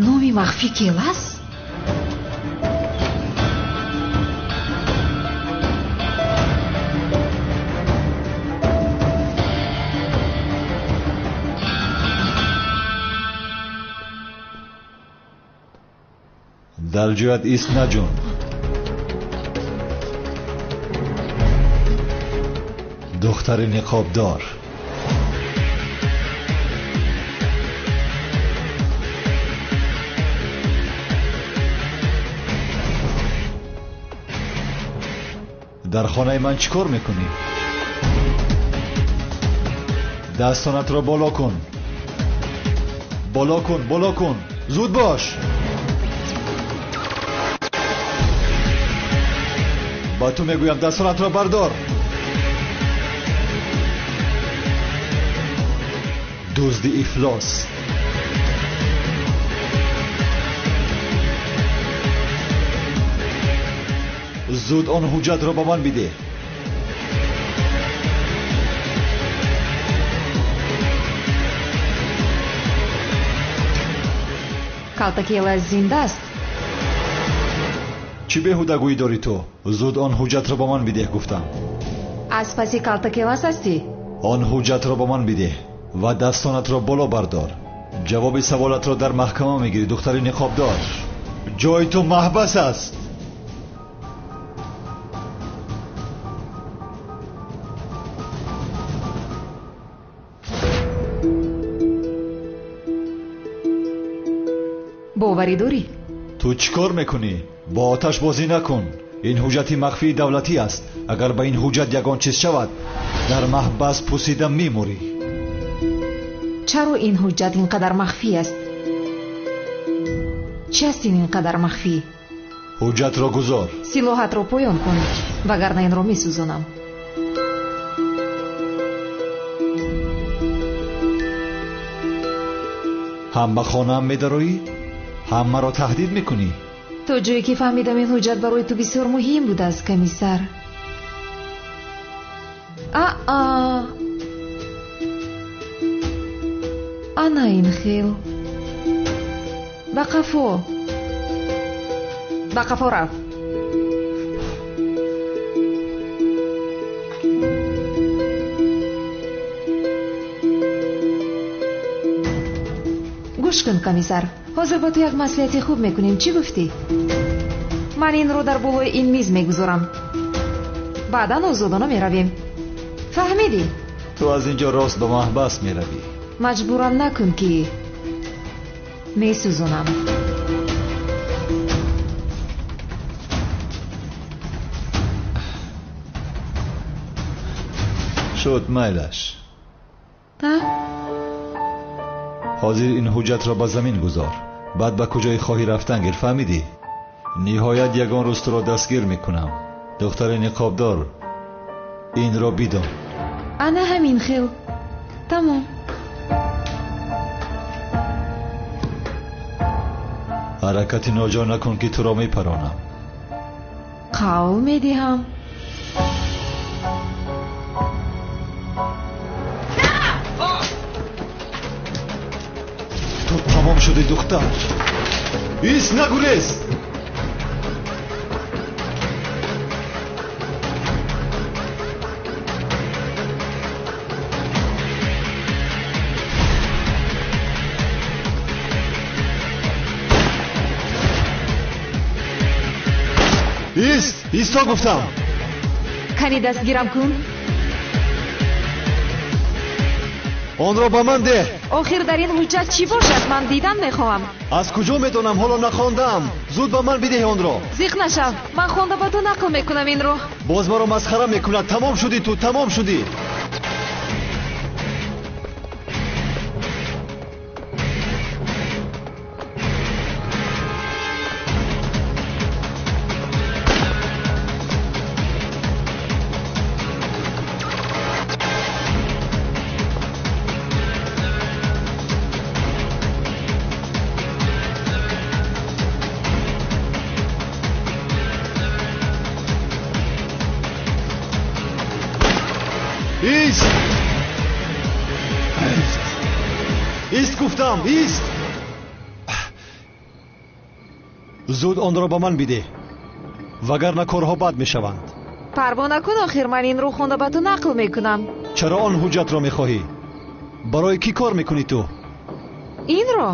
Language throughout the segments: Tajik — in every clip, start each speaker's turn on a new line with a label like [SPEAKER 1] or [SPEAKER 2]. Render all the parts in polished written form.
[SPEAKER 1] Номи махфӣ Келас?
[SPEAKER 2] Дар ҷоят ист наҷун. Духтари ниқобдор. Дар хонаи ман чӣ кор мекунӣ? Дастонатро боло кун. Боло кун, боло кун. Зуд бош. Ба ту мегӯям дастонатро бардор. Дузди ифлос. Зуд он ҳуҷҷатро ба ман бидеҳ.
[SPEAKER 1] Калтакелас зинда аст.
[SPEAKER 2] Чӣ беҳудагӯӣ дорӣ ту? Зуд он ҳуҷҷатро ба ман бидеҳ гуфтам.
[SPEAKER 1] Аз паси Калтакелас ҳастӣ?
[SPEAKER 2] Он ҳуҷҷатро ба ман бидеҳ ва дастонатро боло бардор. Ҷавоби саволатро дар маҳкама мегирӣ, духтари ниқобдор. Ҷои ту маҳбас аст.
[SPEAKER 1] Боварӣ дорӣ?
[SPEAKER 2] Ту чӣ кор мекунӣ? Бо оташ бозӣ накун. Ин ҳуҷҷати махфии давлатӣ аст. Агар ба ин ҳуҷҷат ягон чиз шавад, дар маҳбас пусида мемурӣ.
[SPEAKER 1] Чаро ин ҳуҷҷат ин қадар махфӣ аст? Чӣ аст ин қадар махфӣ?
[SPEAKER 2] Ҳуҷҷатро гузор.
[SPEAKER 1] Силоҳатро поён кун, вагарна инро месӯзонам.
[SPEAKER 2] Ҳам ба хонаам медароӣ, ҳам маро таҳдид мекунӣ.
[SPEAKER 1] То ҷое ки фаҳмидам ин ҳуҷҷат барои ту бисёр муҳим будааст, комиссар. Аа, ана ин хел. Ба қафо, ба қафо рафт. Гӯш кун, комиссар, ҳозир ба ту як маслиҳати хуб мекунем. Чӣ гуфтӣ? Ман инро дар болои ин миз мегузорам. Баъдан озодона меравем. Фаҳмидӣ?
[SPEAKER 2] Ту аз ин ҷо рост ба маҳбас меравӣ.
[SPEAKER 1] Маҷбурам накун, ки месӯзонам.
[SPEAKER 2] Шуд, майлаш. Ҳозир ин ҳуҷҷатро ба замин гузор. Баъд ба куҷое хоҳӣ рафтан гир, фаҳмидӣ? Ниҳоят ягон рӯз туро дастгир мекунам. Духтари ниқобдор, инро бидон.
[SPEAKER 1] Ана ҳамин хел. Тамом.
[SPEAKER 2] Ҳаракати ноҷо накун, ки туро мепаронам.
[SPEAKER 1] Қавл медиҳам.
[SPEAKER 2] Ту тамом шудӣ, духтар. Ист, нагурез! Ист, исто гуфтам.
[SPEAKER 1] Кани дастгирам кун.
[SPEAKER 2] Онро ба ман деҳ.
[SPEAKER 1] Охир дар ин ҳуҷҷат чӣ бошад? Ман дидан мехоҳам.
[SPEAKER 2] Аз куҷо медонам? Ҳоло нахондаам. Зуд ба ман бидеҳ онро.
[SPEAKER 1] Зиқ нашав, ман хонда ба ту нақл мекунам инро.
[SPEAKER 2] Боз маро масхара мекунад. Тамом шудӣ ту, тамом шудӣ. Ист гуфтам, ист! Зуд онро ба ман бидеҳ, вагарна корҳо бад мешаванд.
[SPEAKER 1] Парво накун, охир ман инро хонда ба ту нақл мекунам.
[SPEAKER 2] Чаро он ҳуҷҷатро мехоҳӣ? Барои кӣ кор мекунӣ ту?
[SPEAKER 1] Инро?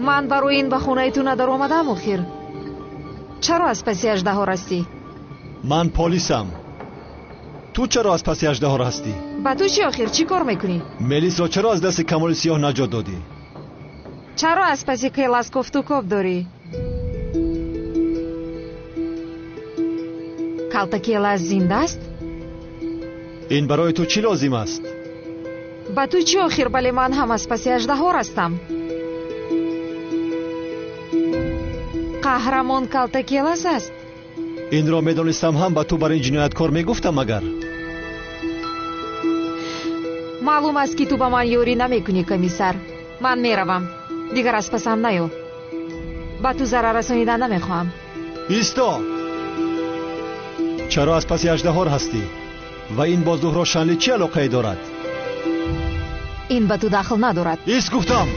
[SPEAKER 1] Ман барои ин ба хонаи ту надаромадам охир. Чаро аз паси аждаҳор ҳастӣ?
[SPEAKER 2] Ман полисам. Ту чаро аз паси аждаҳор ҳастӣ?
[SPEAKER 1] Ба ту чӣ охир? Чӣ кор мекунӣ?
[SPEAKER 2] Мелисро чаро аз дасти Камоли Сиёҳ наҷот додӣ?
[SPEAKER 1] Чаро аз паси Келас кофтукоб дорӣ? Калта Келас зинда аст?
[SPEAKER 2] Ин барои ту чӣ лозим аст?
[SPEAKER 1] Ба ту чӣ охир? Бале, ман ҳам аз паси аждаҳор ҳастам. Қаҳрамон Калта Келас аст.
[SPEAKER 2] Инро медонистам ҳам ба ту бар ин ҷинояткор мегуфтам магар?
[SPEAKER 1] Маълум аст, ки ту ба ман ёрӣ намекунӣ, комиссар. Ман меравам. Дигар аз пасам наё. Ба ту зарар расонидан намехоҳам.
[SPEAKER 2] Исто! Чаро аз паси аждаҳор ҳастӣ? Ва ин бо Зуҳро Шанли чӣ алоқае дорад?
[SPEAKER 1] Ин ба ту дахл надорад.
[SPEAKER 2] Ист гуфтам!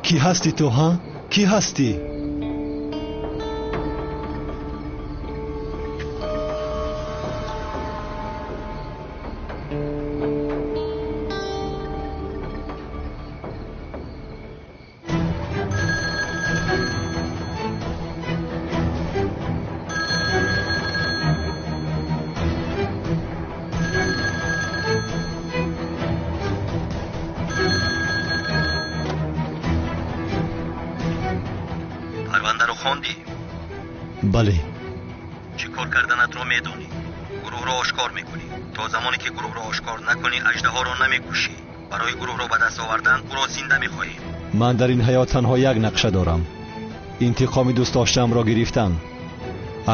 [SPEAKER 2] Кӣ ҳастӣ ту, ҳа? Кӣ ҳастӣ? Бале.
[SPEAKER 3] Чӣ кор карданатро медонӣ? Гурӯҳро ошкор мекунӣ. То замоне ки гурӯҳро ошкор накунӣ, аждаҳоро намекушӣ. Барои гурӯҳро ба даст овардан ӯро зинда мехоҳем.
[SPEAKER 2] Ман дар ин ҳаёт танҳо як нақша дорам. Интиқоми дӯстдоштаамро гирифтан.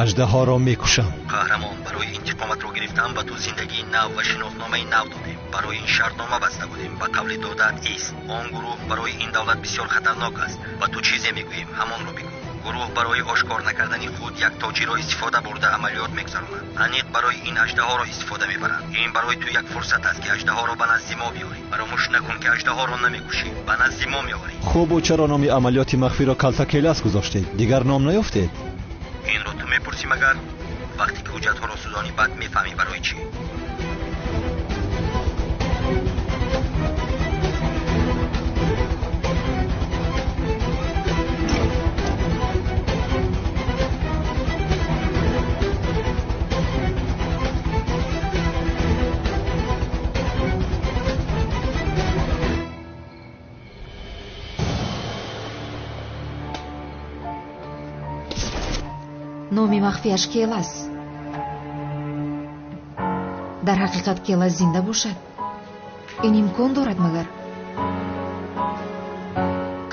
[SPEAKER 2] Аждаҳоро мекушам.
[SPEAKER 3] Қаҳрамон, барои интиқоматро гирифтан ба ту зиндагии нав ва шиносномаи нав додем. Барои ин шартнома баста будем. Ба қавли додаат ист. Он гурӯҳ барои ин давлат бисёр хатарнок аст. Ба ту чизе мегӯем, ҳамонро бигӯ. Гурӯҳ барои ошкор накардани худ як тоҷиро истифода бурда амалиёт мегузаронад. Аниқ барои ин аждаҳоро истифода мебаранд. Ин барои ту як фурсат аст, ки аждаҳоро ба назди мо биёрӣ. Фаромӯш накун, ки аждаҳоро намекушӣ, ба назди мо меорӣ.
[SPEAKER 2] Хуб, чаро номи амалиёти махфиро Калта Келас гузоштед? Дигар ном наёфтед?
[SPEAKER 3] Инро ту мепурсӣ магар? Вақте ки ҳуҷҷатҳоро сӯзонӣ, баъд мефаҳмӣ барои чӣ.
[SPEAKER 1] Номи махфиаш Келас. Дар ҳақиқат Келас зинда бошад? Ин имкон дорад магар?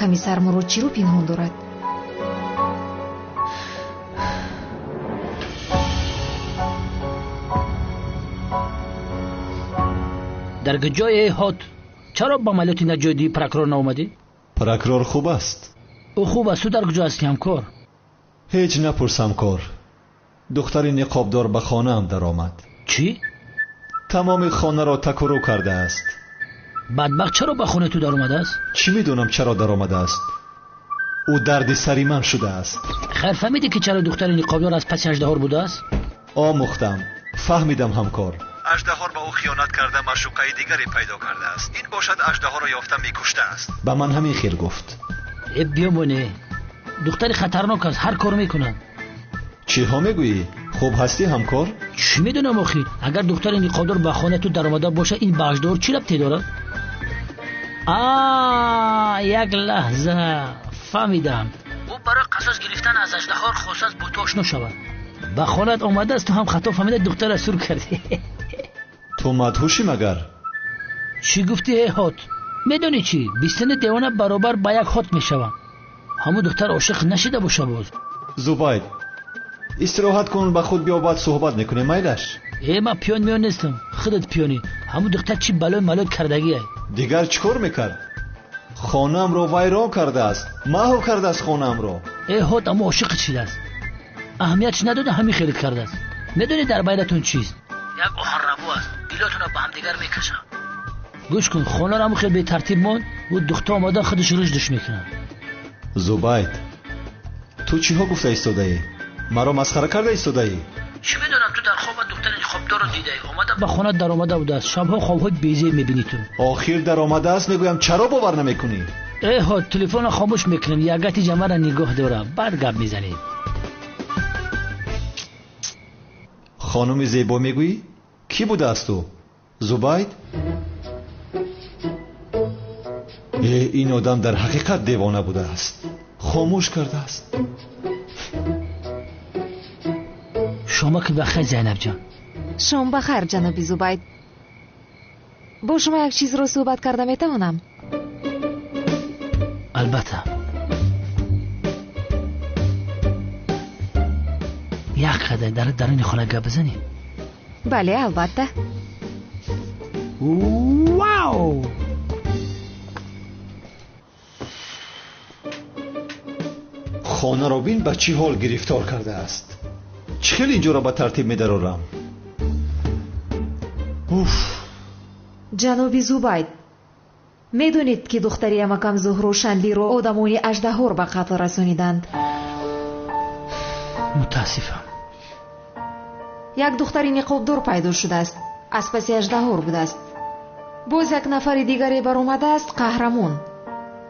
[SPEAKER 1] Комиссар Мурод чиро пинҳон дорад?
[SPEAKER 4] Дар куҷое ҳот? Чаро ба амалиёти наҷотдиҳии прокурор наомадӣ?
[SPEAKER 2] Прокурор хуб аст.
[SPEAKER 4] Ӯ хуб аст. Ту дар куҷо ҳастӣ, ҳамкор?
[SPEAKER 2] Ҳеҷ напурс, ҳамкор. Духтари ниқобдор ба хонаам даромад.
[SPEAKER 4] Чӣ?
[SPEAKER 2] Тамоми хонаро такурӯ кардааст.
[SPEAKER 4] Бадбахт чаро ба хонаи ту даромадааст?
[SPEAKER 2] Чӣ медонам чаро даромадааст? Ӯ дарди сари ман шудааст.
[SPEAKER 4] Хайр, фаҳмидӣ ки чаро духтари ниқобдор аз паси аждаҳор будааст?
[SPEAKER 2] Омӯхтам, фаҳмидам, ҳамкор. Аждаҳор ба ӯ хиёнат карда, маъшуқаи дигаре пайдо кардааст. Ин бошад аждаҳорро ёфта мекуштааст. Ба ман ҳамин хел гуфт.
[SPEAKER 4] Э, биёмоне, духтари хатарнок аст, ҳар кор мекунад.
[SPEAKER 2] Чиҳо мегӯӣ? Хуб ҳастӣ, ҳамкор?
[SPEAKER 4] Чӣ медонам охир? Агар духтари ниқобдор ба хонаи ту даромада бошад, ин ба аждаҳор чӣ рабте дорад? А, як лаҳза, фаҳмидам. Ӯ барои қасос гирифтан аз аждаҳор хостааст бо ту ошно шавад. Ба хонаат омадааст, ту ҳам хато фаҳмида духтара сур кардӣ.
[SPEAKER 2] Ту мадҳушӣ магар?
[SPEAKER 4] Чӣ гуфтӣ, э ҳот? Медонӣ чӣ? Бистани девона баробар ба як ҳот мешавад. Ҳамун духтар ошиқ нашида боша боз.
[SPEAKER 2] Зубайд, истироҳат кун, ба худ биё, баъд суҳбат мекунем, майлаш?
[SPEAKER 4] Э, ман пиён миён нестам, худат пиёнӣ. Ҳамун духтар чӣ балои малой кардагие?
[SPEAKER 2] Дигар чӣ кор мекард? Хонаамро вайрон кардааст, маҳв кардааст хонаамро.
[SPEAKER 4] Э ҳот, аммо ошиқат шидааст. Аҳамиятш надода, ҳамин хеле кардааст. Медонӣ дар байнатон чист? Як оҳанрабо аст, дилотонро ба ҳамдигар мекашад. Гӯш кун, хонаро ҳамон хел бетартиб монд, ӯ духта омада худаш рушдш мекунад.
[SPEAKER 2] Зубайд, ту чиҳо гуфта истодаӣ? Маро масхара карда истодаӣ?
[SPEAKER 4] Чӣ медонам, ту дар хоба духтари хобдорро дидаӣ, омада ба хона даромада будааст. Шабҳо хобҳои безеб мебинӣ ту.
[SPEAKER 2] Охир даромадааст, мегӯям, чаро бовар намекунӣ?
[SPEAKER 4] Э ҳо, телефонро хомӯш мекунем, ягати ҷамъаро нигоҳ дора, баъд гап мезанем.
[SPEAKER 2] Хонуми зебо мегӯӣ? Кӣ будааст ӯ? Зубайд? Э, ин одам дар ҳақиқат девона будааст, хомӯш кардааст.
[SPEAKER 4] Шомаки бахайр, Зайнабҷон.
[SPEAKER 1] Шом бахайр, ҷаноби Зубайд. Бо шумо як чизро суҳбат карда метавонам?
[SPEAKER 4] Албатта. Як қадар дар даруни хона гап бизанем?
[SPEAKER 1] Бале, албатта.
[SPEAKER 4] Вау!
[SPEAKER 2] Хонаро бин ба чӣ ҳол гирифтор кардааст. Чӣ хел инҷоро ба тартиб медарорам? Уф!
[SPEAKER 1] Ҷаноби Зубайд, медонед ки духтари амакам Зуҳро Шанлиро одамони аждаҳор ба қатл расониданд?
[SPEAKER 4] Мутаассифам.
[SPEAKER 1] Як духтари ниқобдор пайдо шудааст, аз паси аждаҳор будааст. Боз як нафари дигаре баромадааст, қаҳрамон.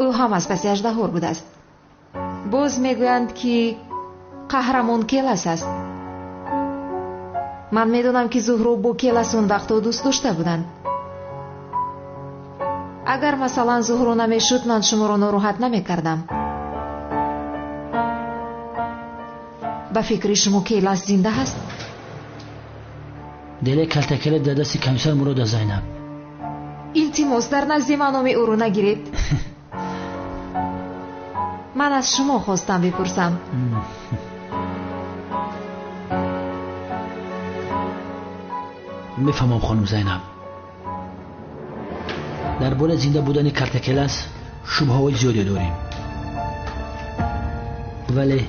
[SPEAKER 1] Ӯ ҳам аз паси аждаҳор будааст. Боз мегӯянд ки қаҳрамон Келас аст. Ман медонам ки Зуҳро бо Келас он вақтҳо дӯст дошта буданд. Агар масалан Зуҳро намешуд, ман шуморо нороҳат намекардам. Ба фикри шумо Келас зинда ҳаст?
[SPEAKER 4] Деле калтакеле дар дасти комиссар Мурод аст, Зайнаб.
[SPEAKER 1] Илтимос, дар назди ман номи ӯро нагиред. Ман аз шумо хостам бипурсам.
[SPEAKER 4] Мефаҳмам, хонум Зайнаб. Дар бораи зинда будани калтакелас шубҳаҳои зиёде дорем. Вале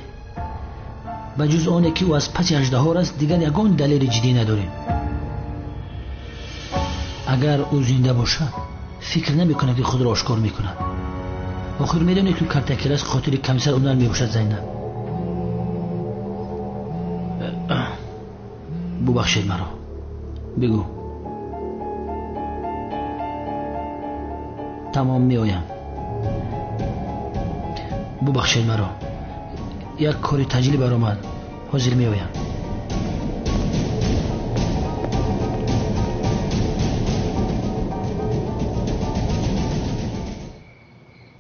[SPEAKER 4] ба ҷуз оне ки ӯ аз паси аждаҳор аст, дигар ягон далели ҷиддӣ надорем. Агар ӯ зинда бошад, фикр намекунад ки худро ошкор мекунад. Охир медонед ки калтакелас хотири комиссар Унал мебошад, Зайнаб. Бубахшед маро. Бигӯ. Тамом, меоям. Бубахшед маро. Як кори таҷлӣ баромад. Ҳозир меоям.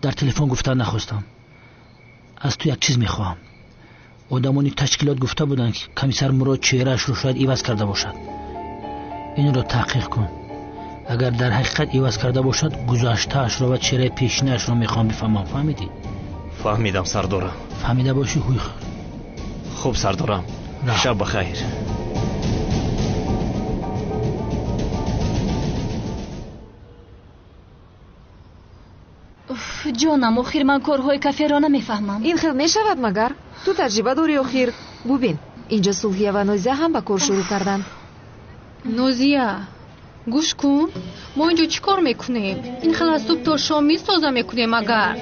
[SPEAKER 4] Дар телефон гуфтан нахостам. Аз ту як чиз мехоҳам. Одамони ташкилот гуфта буданд ки комиссар Мурод чеҳраашро шояд иваз карда бошад. Инро таҳқиқ кун. Агар дар ҳақиқат иваз карда бошад, гузаштаашро ва чеҳраи пешинаашро мехоҳам бифаҳмам. Фаҳмидӣ?
[SPEAKER 5] Фаҳмидам, сардорам.
[SPEAKER 4] Фаҳмида бошӣ, ҳуй.
[SPEAKER 5] Хуб, сардорам. Шаб бахайр.
[SPEAKER 6] Ҷонам, охир ман корҳои каферо намефаҳмам.
[SPEAKER 1] Ин хел мешавад магар? Ту таҷриба дорӣ охир. Бубин, инҷо Сулҳия ва Нозия ҳам ба кор шурӯъ карданд.
[SPEAKER 7] Нозия, гӯш кун, мо инҷо чӣ кор мекунем? Ин хел аз субҳ то шом миз тоза мекунем агар.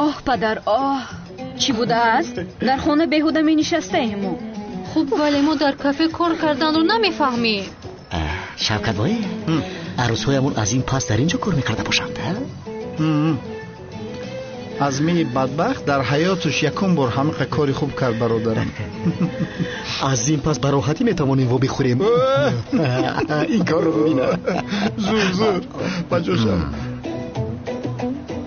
[SPEAKER 6] Оҳ падар, оҳ, чӣ будааст? Дар хона беҳуда менишастаем мо.
[SPEAKER 7] Хуб, вале мо дар кафе кор карданро намефаҳмем.
[SPEAKER 3] Шавкатбой, арӯсҳоямон аз ин пас дар ин ҷо кор мекарда бошанд,
[SPEAKER 8] Азмини бадбахт дар ҳаёташ якум бор ҳамақа кори хуб кард, бародарам.
[SPEAKER 3] Аз ин пас ба роҳатӣ метавонем во бихӯрем. Ин корро бибина.
[SPEAKER 8] Зур, зур, ба ҷо шав.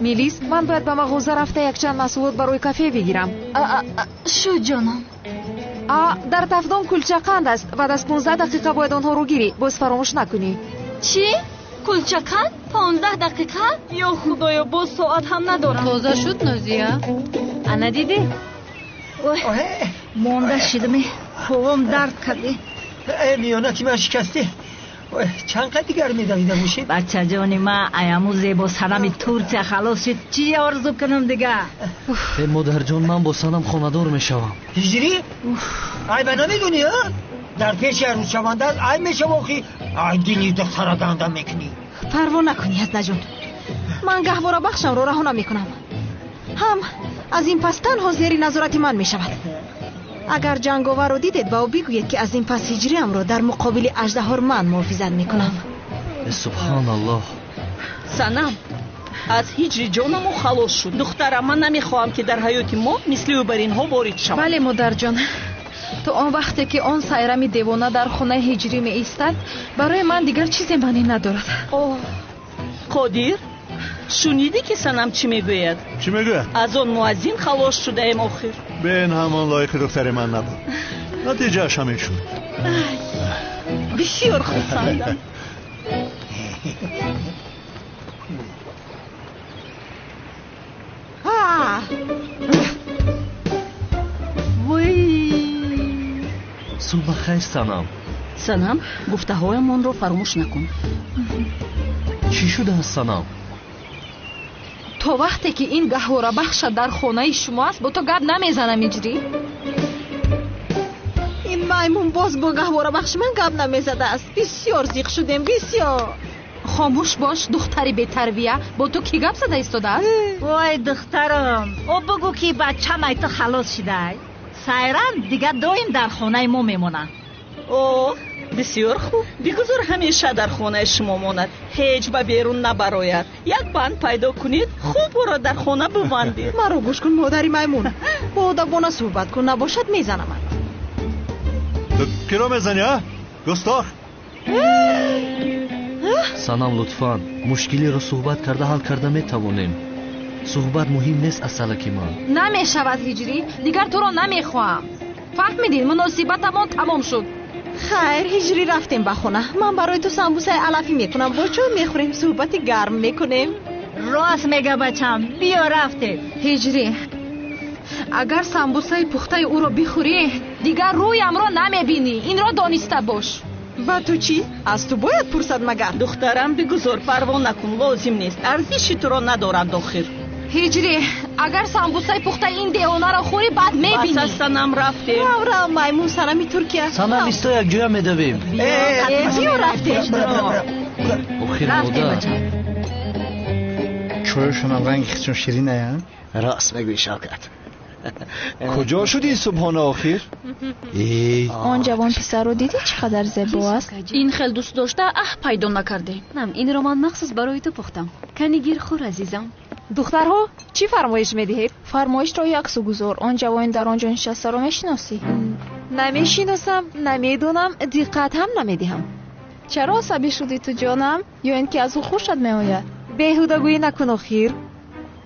[SPEAKER 1] Мелис, ман бояд ба мағоза рафта якчанд маҳсулот барои кафе бигирам.
[SPEAKER 6] Шуд, ҷонам.
[SPEAKER 1] Дар тафдон кулчақанд аст. Баъд аз 15 дақиқа бояд онҳоро гирӣ. Боз фаромӯш накунӣ.
[SPEAKER 6] Чӣ? Кулчақанд? 15 дақиқа? Ё худоё, боз соат ҳам надорам.
[SPEAKER 7] Тоза шуд, Нозия?
[SPEAKER 6] Ана дидӣ?
[SPEAKER 9] Монда шидаме, повом дард карди.
[SPEAKER 10] Миёна ки ман шикастӣ. Чанд қад дигар медавида бошед?
[SPEAKER 9] Бачаҷони ма, аяму зебо санами Турсия халос шуд. Чӣ орзу кунам дига?
[SPEAKER 5] Э модарҷон, ман бо санам хонадор мешавам.
[SPEAKER 10] Ҳиҷрӣ? Айба намедонӣ, а? Дар пеши арӯсшаванда айб мешава охи. Ай дини духтара ганда мекунӣ.
[SPEAKER 11] Парво накунӣ, Яздаҷон. Ман гаҳворабахшамро раҳо намекунам. Ҳам аз ин пас танҳо зери назорати ман мешавад. Агар ҷанговарро дидед, ба ӯ бигӯед, ки аз ин пас ҳиҷриамро дар муқобили аждаҳор ман муҳофизат мекунам.
[SPEAKER 5] Субҳоналлоҳ.
[SPEAKER 12] Санам, аз ҳиҷри ҷонамо халос шуд. Духтарам, ман намехоҳам, ки дар ҳаёти мо мисли ӯ бар инҳо ворид шавад.
[SPEAKER 13] Бале, модарҷон. То он вақте ки он сайрами девона дар хонаи ҳиҷрӣ меистад, барои ман дигар чизе маънӣ надорад.
[SPEAKER 12] Оҳ, Қодир, шунидӣ ки санам чӣ мегӯяд?
[SPEAKER 14] Чӣ мегӯяд?
[SPEAKER 12] Аз он муаззин халос шудаем охир.
[SPEAKER 14] Бен ҳамон лоиқи духтари ман набуд. Натиҷааш ҳамин шуд.
[SPEAKER 12] Бисёр хурсандам.
[SPEAKER 5] Субҳ бахайр, Санам.
[SPEAKER 12] Санам, гуфтаҳоямонро фаромӯш накун.
[SPEAKER 5] Чӣ шудааст, Санам?
[SPEAKER 13] То вақте ки ин гаҳворабахша дар хонаи шумо аст, бо ту гап намезанам, Иҷрӣ.
[SPEAKER 11] Ин маймун боз бо гаҳворабахши ман гап намезадааст. Бисёр зиқ шудем, бисёр.
[SPEAKER 13] Хомӯш бош, духтари бетарбия. Бо ту кӣ гап зада истодааст?
[SPEAKER 9] Вой, духтарам, о бугӯ ки бачам ай ту халос шидай. Сайран дигар доим дар хонаи мо мемонад.
[SPEAKER 12] Оҳ, бисёр хуб. Бигузор ҳамеша дар хонаи шумо монад, ҳеҷ ба берун набарояд. Як банд пайдо кунед, хуб ӯро дар хона бибандед.
[SPEAKER 11] Маро гӯш кун, модари маймун. Бо одабона суҳбат кун, набошад мезанамат.
[SPEAKER 14] Ту киро мезанӣ, а? Густох?
[SPEAKER 5] Санам, лутфан, мушкилиро суҳбат карда ҳал карда метавонем. Суҳбат муҳим нест, асалаки ман.
[SPEAKER 13] Намешавад, Ҳиҷрӣ, дигар туро намехоҳам. Фаҳмидӣ, муносибатамон тамом шуд.
[SPEAKER 11] Хайр, Ҳиҷрӣ, рафтем ба хона. Ман барои ту самбусаи алафӣ мекунам, бо чой мехӯрем, суҳбати гарм мекунем.
[SPEAKER 9] Рост мега бачам, биё рафтем.
[SPEAKER 13] Ҳиҷрӣ, агар самбусаи пухтаи ӯро бихӯрӣ, дигар рӯямро намебинӣ. Инро дониста бош.
[SPEAKER 11] Ба ту чӣ? Аз ту бояд пурсад магар?
[SPEAKER 12] Духтарам, бигузор, парво накун, лозим нест. Арзиши туро надоранд охир.
[SPEAKER 13] Ҳиҷрӣ, агар самбусаи пухтаи ин девонаро хӯрӣ, баъд мебинӣ.
[SPEAKER 12] Бас, Санам, рафтем.
[SPEAKER 11] Рав, рав, маймун санами Туркия.
[SPEAKER 5] Санам, исто, якҷоя медавем.
[SPEAKER 11] Биё рафтем.
[SPEAKER 5] Охир модар.
[SPEAKER 8] Чойшонам ранги хичон ширин ая.
[SPEAKER 3] Рост мегӯӣ, Шавкат.
[SPEAKER 2] Куҷо шуд ин субҳона охир?
[SPEAKER 15] Он ҷавон писарро дидӣ, чӣ қадар зебо аст?
[SPEAKER 6] Ин хел дӯст дошта аҳ пайдо накардем.
[SPEAKER 16] Инро ман махсус барои ту пухтам. Кани гир, хӯр, азизам.
[SPEAKER 1] Духтарҳо, чӣ фармоиш медиҳед?
[SPEAKER 15] Фармоишро яксу гузор. Он ҷавони дар он ҷо нишастаро мешиносӣ?
[SPEAKER 1] Намешиносам, намедонам, диққат ҳам намедиҳам.
[SPEAKER 15] Чаро асабӣ шудӣ ту, ҷонам? Ё ин ки аз ӯ хушат меояд?
[SPEAKER 1] Беҳудагӯӣ накун охир.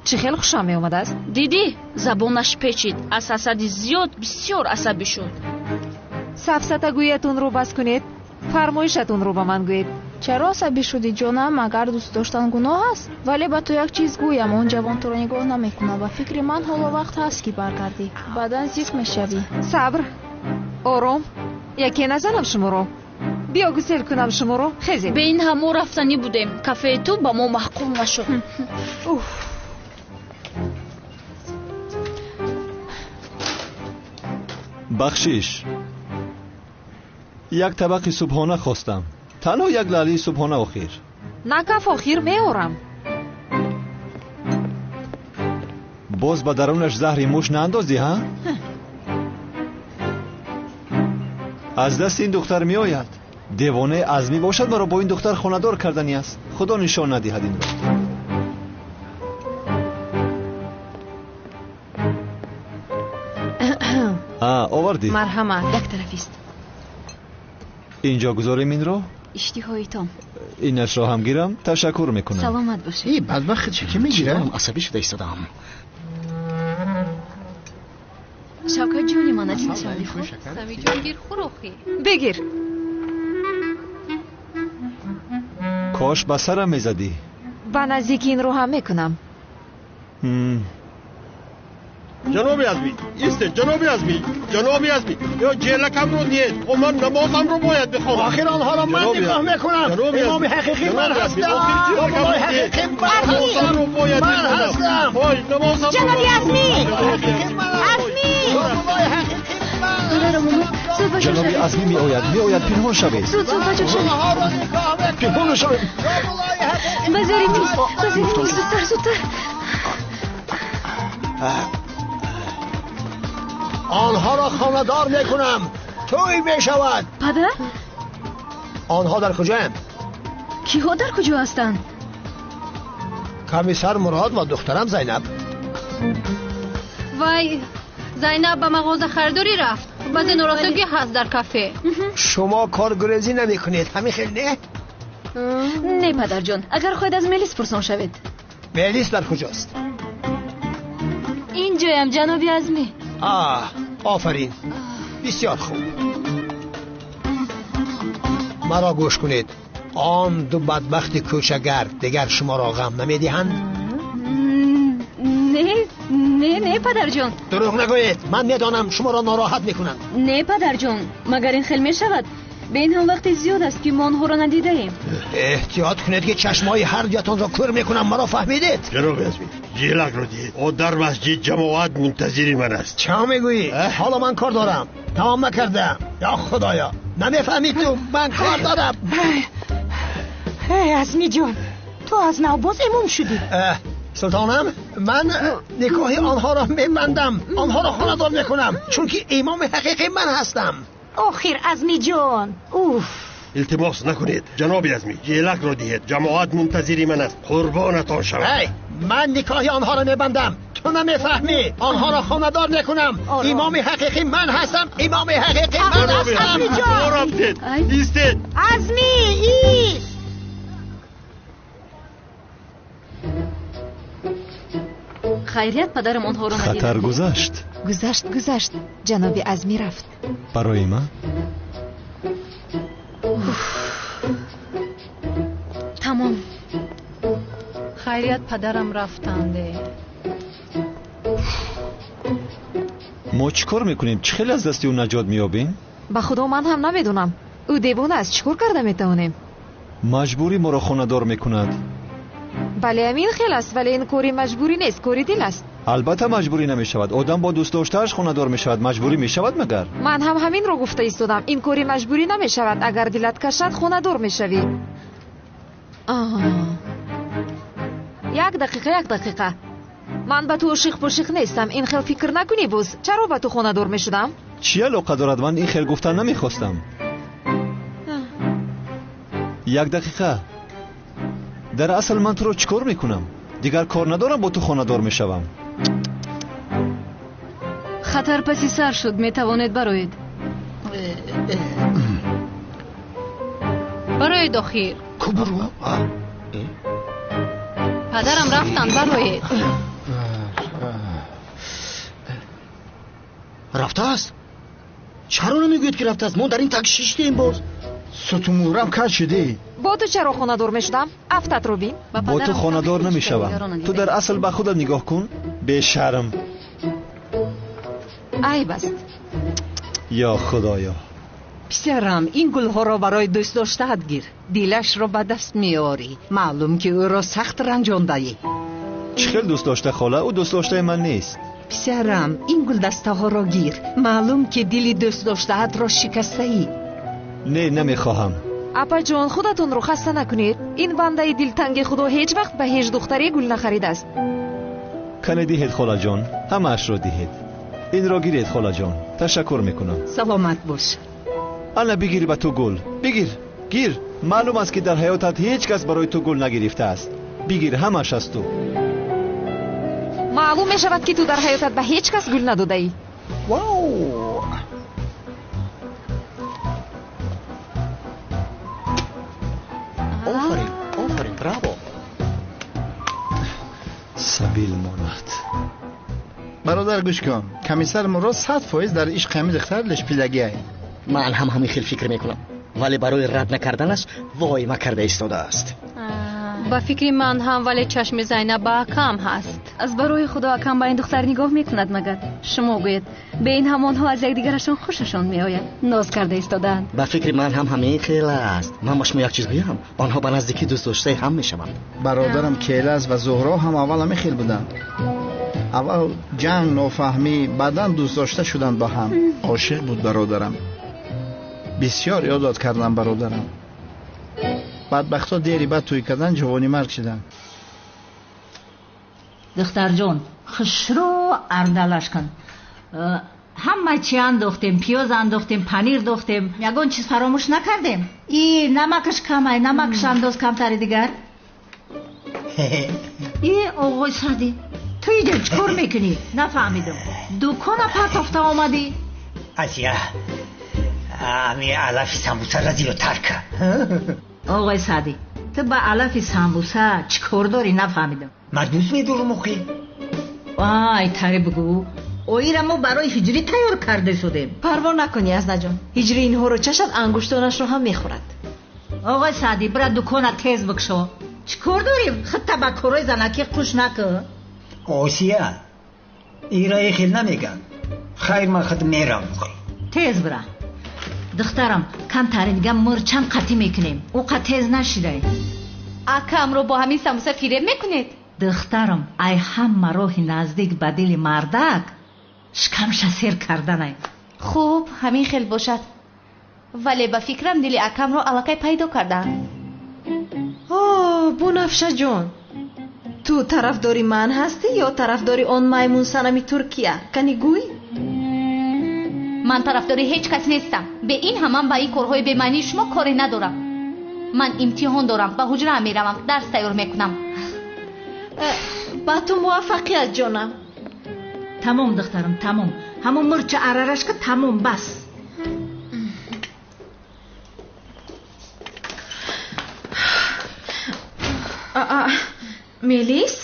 [SPEAKER 1] Чӣ хел хушам меомадааст?
[SPEAKER 6] Дидӣ, забонаш печид. Аз ҳасади зиёд бисёр асабӣ шуд.
[SPEAKER 1] Сафсатагӯиятонро бас кунед, фармоишатонро ба ман гӯед.
[SPEAKER 15] Чаро асабӣ шудӣ, ҷонам? Магар дӯст доштан гуноҳ аст? Вале ба ту як чиз гӯям, он ҷавон туро нигоҳ намекунад. Ба фикри ман ҳоло вақт ҳаст, ки баргардӣ. Баъдан зиқ мешавӣ.
[SPEAKER 1] Сабр, ором, яке назанам шуморо. Биё гусел кунам шуморо, хезед.
[SPEAKER 6] Бе ин ҳам мо рафтанӣ будем. Кафеи ту ба мо маъқул нашуд.
[SPEAKER 1] Уф.
[SPEAKER 2] Бахшиш, як табақи субҳона хостам. Танҳо як лаълии субҳона охир.
[SPEAKER 1] Накаф, охир меорам.
[SPEAKER 2] Боз ба дарунаш заҳри муш наандозӣ, ҳа? Аз дасти ин духтар меояд. Девонаи Азмӣ бошад, маро бо ин духтар хонадор кардани аст. Худо нишон надиҳад инро. Овардӣ?
[SPEAKER 16] Марҳамат, як тарафист.
[SPEAKER 2] Инҷо гузорем инро?
[SPEAKER 16] Иштиҳоитон.
[SPEAKER 2] Инашро ҳам гирам? Ташаккур мекунам.
[SPEAKER 16] Саломат бошед.
[SPEAKER 8] И бадбахт чӣ ки мегирам?
[SPEAKER 17] Асабӣ шуда истодаам.
[SPEAKER 16] Шавкат ҷони ман, аз ин бихӯр.
[SPEAKER 7] Самиҷон, гир, хӯр охир.
[SPEAKER 1] Бигир.
[SPEAKER 2] Кош ба сарам мезадӣ.
[SPEAKER 1] Ба наздики инро ҳам мекунам.
[SPEAKER 18] Ҷаноби Азмӣ, истед, ҷаноби Азмӣ, ҷаноби Азмӣ, ё ҷелакамро диҳед, о ман намозамро бояд бихонам.
[SPEAKER 10] Охир онҳоро ман нигоҳ мекунам. Имоми ҳақиқӣ ман ҳастам. Бобои ҳақиқӣ ман ҳастам. Ман ҳастам.
[SPEAKER 9] Ҷаноби Азмӣ, Азмӣ.
[SPEAKER 2] Ҷаноби Азмӣ меояд, меояд, пинҳон шавед.
[SPEAKER 16] Зуд, зуд, бачо шавед.
[SPEAKER 2] Пинҳон шавед.
[SPEAKER 16] Ба зери миз, ба зери миз, зудтар, зудтар.
[SPEAKER 10] Онҳоро хонадор мекунам. Тӯй мешавад.
[SPEAKER 16] Падар?
[SPEAKER 10] Онҳо дар куҷоянд?
[SPEAKER 16] Киҳо дар куҷо ҳастанд?
[SPEAKER 10] Комиссар Мурод ва духтарам Зайнаб.
[SPEAKER 7] Вай, Зайнаб ба мағоза харидорӣ рафт. Баъзе норасогӣ ҳаст дар кафе.
[SPEAKER 10] Шумо коргурезӣ намекунед, ҳамин хел не?
[SPEAKER 16] Не, падарҷон, агар хоҳед аз Мелис пурсон шавед.
[SPEAKER 10] Мелис дар куҷост?
[SPEAKER 16] Инҷоям, ҷаноби Азмӣ.
[SPEAKER 10] Офарин, бисёр хуб. Маро гӯш кунед. Он ду бадбахти кӯчагард дигар шуморо ғам намедиҳанд?
[SPEAKER 16] Не, не, не, падарҷон.
[SPEAKER 10] Дурӯғ нагӯед, ман медонам шуморо нороҳат мекунанд.
[SPEAKER 16] Не, падарҷон, магар ин хел мешавад? Бе ин ҳам вақти зиёд аст, ки мо онҳоро надидаем.
[SPEAKER 10] Эҳтиёт кунед, ки чашмҳои ҳар дуятонро кӯр мекунам, маро фаҳмидед?
[SPEAKER 18] Ҷаноби Азмӣ, ҷелакро диҳед. О дар масҷид ҷамоат мунтазири ман аст.
[SPEAKER 10] Чӣ мегӯӣ? Ҳоло ман кор дорам, тамом накардаам. Ё худоё, намефаҳмӣ ту, ман кор дорам.
[SPEAKER 9] Эй Азмиҷон, ту аз нав боз имом шудӣ.
[SPEAKER 10] Султонам, ман никоҳи онҳоро мебандам, онҳоро хонадор мекунам, чунки имоми ҳақиқӣ ман ҳастам.
[SPEAKER 9] Охир Азмиҷон, уф.
[SPEAKER 18] Илтимос накунед, ҷаноби Азмӣ, ҷелакро диҳед. Ҷамоат мунтазири ман аст, қурбонатон шавам.
[SPEAKER 10] Эй, ман никоҳи онҳоро мебандам, ту намефаҳмӣ. Онҳоро хонадор мекунам. Имоми ҳақиқӣ ман ҳастам, имоми ҳақиқӣ ман ҳастам.
[SPEAKER 18] Рафтед, истед.
[SPEAKER 9] Азмӣ, ист.
[SPEAKER 16] Хайрият, падарам онҳоро надид.
[SPEAKER 2] Хатар гузашт.
[SPEAKER 1] Гузашт, гузашт. Ҷаноби Азмӣ рафт.
[SPEAKER 2] Барои ман?
[SPEAKER 16] Тамом.
[SPEAKER 7] Хайрият, падарам рафтанде.
[SPEAKER 2] Мо чӣ кор мекунем? Чӣ хеле аз дасти ӯ наҷот меёбем?
[SPEAKER 1] Ба худо ман ҳам намедонам. Ӯ девона аст, чӣ кор карда метавонем?
[SPEAKER 2] Маҷбурӣ моро хонадор мекунад.
[SPEAKER 1] Бале, ҳамин хел аст, вале ин кори маҷбурӣ нест, кори дил аст.
[SPEAKER 2] Албатта маҷбурӣ намешавад. Одам бо дӯстдоштааш хонадор мешавад, маҷбурӣ мешавад магар?
[SPEAKER 1] Ман ҳам ҳаминро гуфта истодам. Ин кори маҷбурӣ намешавад. Агар дилат кашад, хонадор мешавӣ. Як дақиқа, як дақиқа. Ман ба ту ошиқ-пошиқ нестам. Ин хел фикр накунӣ боз. Чаро ба ту хонадор мешудам?
[SPEAKER 2] Чӣ алоқа дорад? Ман ин хел гуфтан намехостам. Як дақиқа. Дар асл ман туро чӣ кор мекунам? Дигар кор надорам, бо ту хонадор мешавам.
[SPEAKER 16] Хатар паси сар шуд, метавонед бароед.
[SPEAKER 7] Бароед охир. Падарам рафтанд, бароед.
[SPEAKER 17] Рафтааст? Чаро намегӯед, ки рафтааст? Мо дар ин так шиштем боз.
[SPEAKER 8] Сутумурам кар шудӣ.
[SPEAKER 1] Бо ту чаро хонадор мешудам? Афтатро бин.
[SPEAKER 2] Бо ту хонадор намешавам. Ту дар асл ба худат нигоҳ кун, бешарм.
[SPEAKER 1] Айб аст.
[SPEAKER 2] Ё худоё.
[SPEAKER 19] Писарам, ин гулҳоро барои дӯстдоштаат гир. Дилашро ба даст меорӣ. Маълум, ки ӯро сахт ранҷондаӣ.
[SPEAKER 2] Чӣ хел дӯст дошта, хола? Ӯ дӯстдоштаи ман нест.
[SPEAKER 19] Писарам, ин гулдастаҳоро гир. Маълум ки дили дӯстдоштаатро шикастаӣ.
[SPEAKER 2] Не, намехоҳам.
[SPEAKER 1] Апаҷон, худатонро хаста накунед. Ин бандаи дилтанги худо ҳеҷ вақт ба ҳеҷ духтаре гул нахаридааст.
[SPEAKER 2] Кане диҳед, холаҷон, ҳамаашро диҳед. Инро гиред, холаҷон, ташаккур мекунам.
[SPEAKER 19] Саломат бош.
[SPEAKER 2] Ана бигир ба ту гул, бигир, гир. Маълум аст, ки дар ҳаётат ҳеҷ кас барои ту гул нагирифтааст. Бигир, ҳамааш аз ту.
[SPEAKER 1] Маълум мешавад, ки ту дар ҳаётат ба ҳеҷ кас гул надодаӣ.
[SPEAKER 8] Вау!
[SPEAKER 3] Офарин, офарин, браво!
[SPEAKER 2] Сабил монад.
[SPEAKER 8] Бародар, гӯш кун, комиссар Мурод 100% дар ишқи ҳамин духтар лешпидагиай.
[SPEAKER 3] Ман ҳам ҳамин хел фикр мекунам, вале барои рад накарданаш воима карда истодааст.
[SPEAKER 7] Ба фикри ман ҳам, вале чашми Зайнаб ба акам ҳаст.
[SPEAKER 16] Аз барои худо акам ба ин духтар нигоҳ мекунад магар? Шумо гӯед, бе ин ҳамонҳо аз якдигарашон хушашон меояд, ноз карда истодаанд.
[SPEAKER 3] Ба фикри ман ҳам ҳамин хел аст. Ман ба шумо як чиз гӯям, онҳо ба наздикӣ дӯстдоштаи ҳам мешаванд.
[SPEAKER 8] Бародарам Келаз ва Зуҳро ҳам аввал ҳамин хел буданд. Аввал ҷанг, нофаҳмӣ, баъдан дӯстдошта шуданд ба ҳам. Ошиқ буд бародарам. Бисёр ёдод кардам бародарам. Бадбахто дери бад тӯй кардан, ҷавони марг шуданд.
[SPEAKER 9] Духтарҷон, хушрӯ ардалаш кун. Ҳама чи андохтем, пиёз андохтем, панир дохтем, ягон чиз фаромӯш накардем. И намакаш камай, намакаш андоз камтари дигар. И оғои Саъдӣ, ту иҷо чӣ кор мекунӣ? Нафаҳмидам. Дукона партофта омадӣ?
[SPEAKER 10] Асия, ами алафи самбусаро зиёдтар кар.
[SPEAKER 9] Оғои Саъдӣ, ту ба алафи самбуса чӣ кор дорӣ? Нафаҳмидам.
[SPEAKER 10] Ман дӯст медорам охи.
[SPEAKER 9] Ай, тари бигӯ. Оира мо барои ҳиҷрӣ тайёр карда шудем.
[SPEAKER 11] Парво накунӣ, Азнаҷон. Ҳиҷрӣ инҳоро чашад, ангуштонашро ҳам мехӯрад.
[SPEAKER 9] Оғои Саъдӣ, бира дукона тез бикшо. Чӣ кор дорӣ? Худта ба корҳои занакӣ қуш накун.
[SPEAKER 10] Осия, ира хел намеган. Хайр, ман худ мерам.
[SPEAKER 9] Тез бира. Духтарам, камтари дига мурчам қатӣ мекунем. Ӯ қа тез нашидай.
[SPEAKER 13] Акамро бо ҳамин самбуса фиреб мекунед?
[SPEAKER 9] Духтарам, ай ҳама роҳи наздик ба дили мардак шикамша сер карданай.
[SPEAKER 13] Хуб, ҳамин хел бошад. Вале ба фикрам дили акамро аллакай пайдо кардаам.
[SPEAKER 11] О, Бунафшаҷон, ту тарафдори ман ҳастӣ ё тарафдори он маймунсанами Туркия? Кани гӯй?
[SPEAKER 13] Ман тарафдори ҳеҷ кас нестам. Бе ин ҳам ман ба ин корҳои бемаънии шумо коре надорам. Ман имтиҳон дорам, ба ҳуҷраам меравам, дарс тайёр мекунам.
[SPEAKER 11] Ба ту муваффақият, ҷонам.
[SPEAKER 9] Тамом, духтарам, тамом. Ҳамон мурча арарашка тамом, бас.
[SPEAKER 15] Мелис,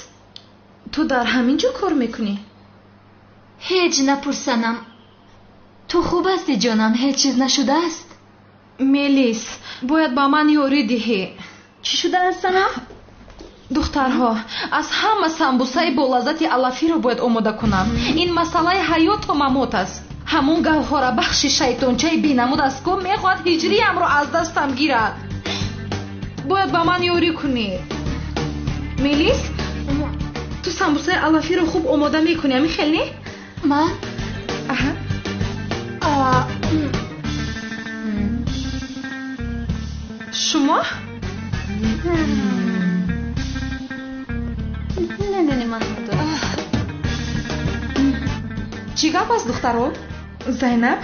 [SPEAKER 15] ту дар ҳамин ҷо кор мекунӣ?
[SPEAKER 6] Ҳеҷ напурсанам. Ту хуб ҳастӣ, ҷонам? Ҳеҷ чиз нашудааст?
[SPEAKER 15] Мелис, бояд ба ман ёрӣ диҳӣ.
[SPEAKER 6] Чӣ шудааст, санам?
[SPEAKER 13] Духтарҳо, аз ҳама самбусаи болаззати алафиро бояд омода кунам. Ин масъалаи ҳаёту мамот аст. Ҳамон гавҳорабахши шайтончаи бенамуд аст, ку мехоҳад ҳиҷриямро аз дастам гирад. Бояд ба ман ёрӣ кунӣ. Мелис, ту самбусаи алафиро хуб омода мекунӣ, ами хел не?
[SPEAKER 6] Ман?
[SPEAKER 13] Аҳа. Шумо?
[SPEAKER 6] Не, не, не, ман надорам.
[SPEAKER 13] Чӣ гап аст, духтаро? Зайнаб?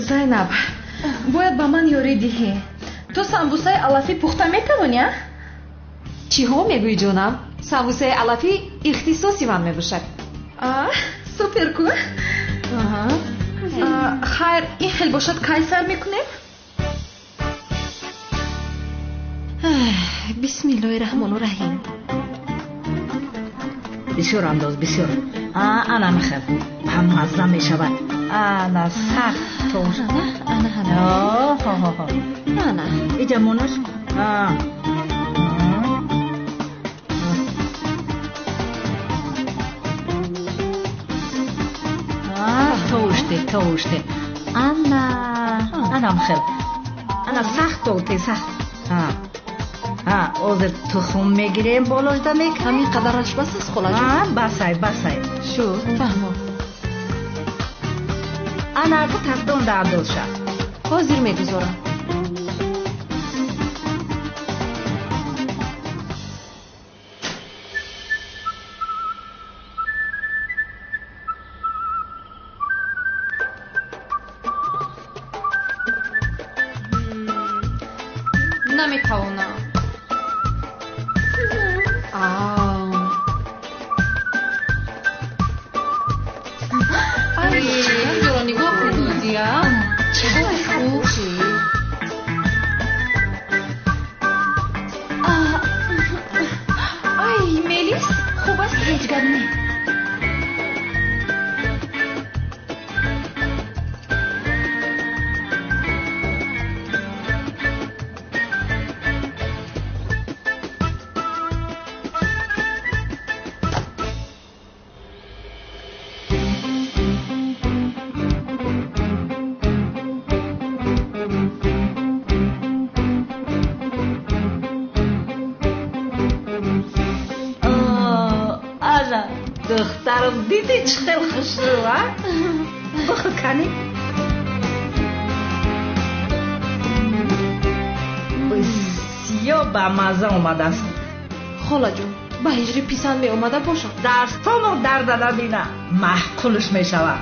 [SPEAKER 13] Зайнаб, бояд ба ман ёрӣ диҳӣ. Ту самбусаи алафӣ пухта метавонӣ, а?
[SPEAKER 1] Чиҳо мегӯӣ, ҷонам? Самбусаи алафӣ ихтисоси ман мебошад.
[SPEAKER 13] А, супер ку? Хайр, ин хел бошад, кай сар мекунем?
[SPEAKER 11] Бисмиллоҳи раҳмону раҳим.
[SPEAKER 9] Бисёр андоз, бисёр. Ана михел ҳам мазза мешавад. Ана сахт тош.
[SPEAKER 11] Ана, ана. Ана.
[SPEAKER 9] Иҷа монаш. Тоште, тоште. Ана, ана михел. Ана сахт толте, сахт. Ҳозир тухм мегирем, болошда мекунем.
[SPEAKER 11] Ҳамин қадараш бас аст, холаҷон?
[SPEAKER 9] Басай, басай.
[SPEAKER 11] Шуд, фаҳмо.
[SPEAKER 9] Ана ака тафдонда андозша.
[SPEAKER 11] Ҳозир мегузорам.
[SPEAKER 13] Наметавонам. Ай, нигоҳ кун, Нозия. Чӣ хуб. Ай, Мелис, хуб аст, ҳеҷ гап не.
[SPEAKER 9] Духтарам, дидӣ чӣ хел хушрӯ, а? Бихӯр кани. Бисёр бамазза омадааст.
[SPEAKER 11] Холаҷон, ба ҳиҷри писанд меомада бошад.
[SPEAKER 9] Дастонро дар зада бина, маъқулш мешавад.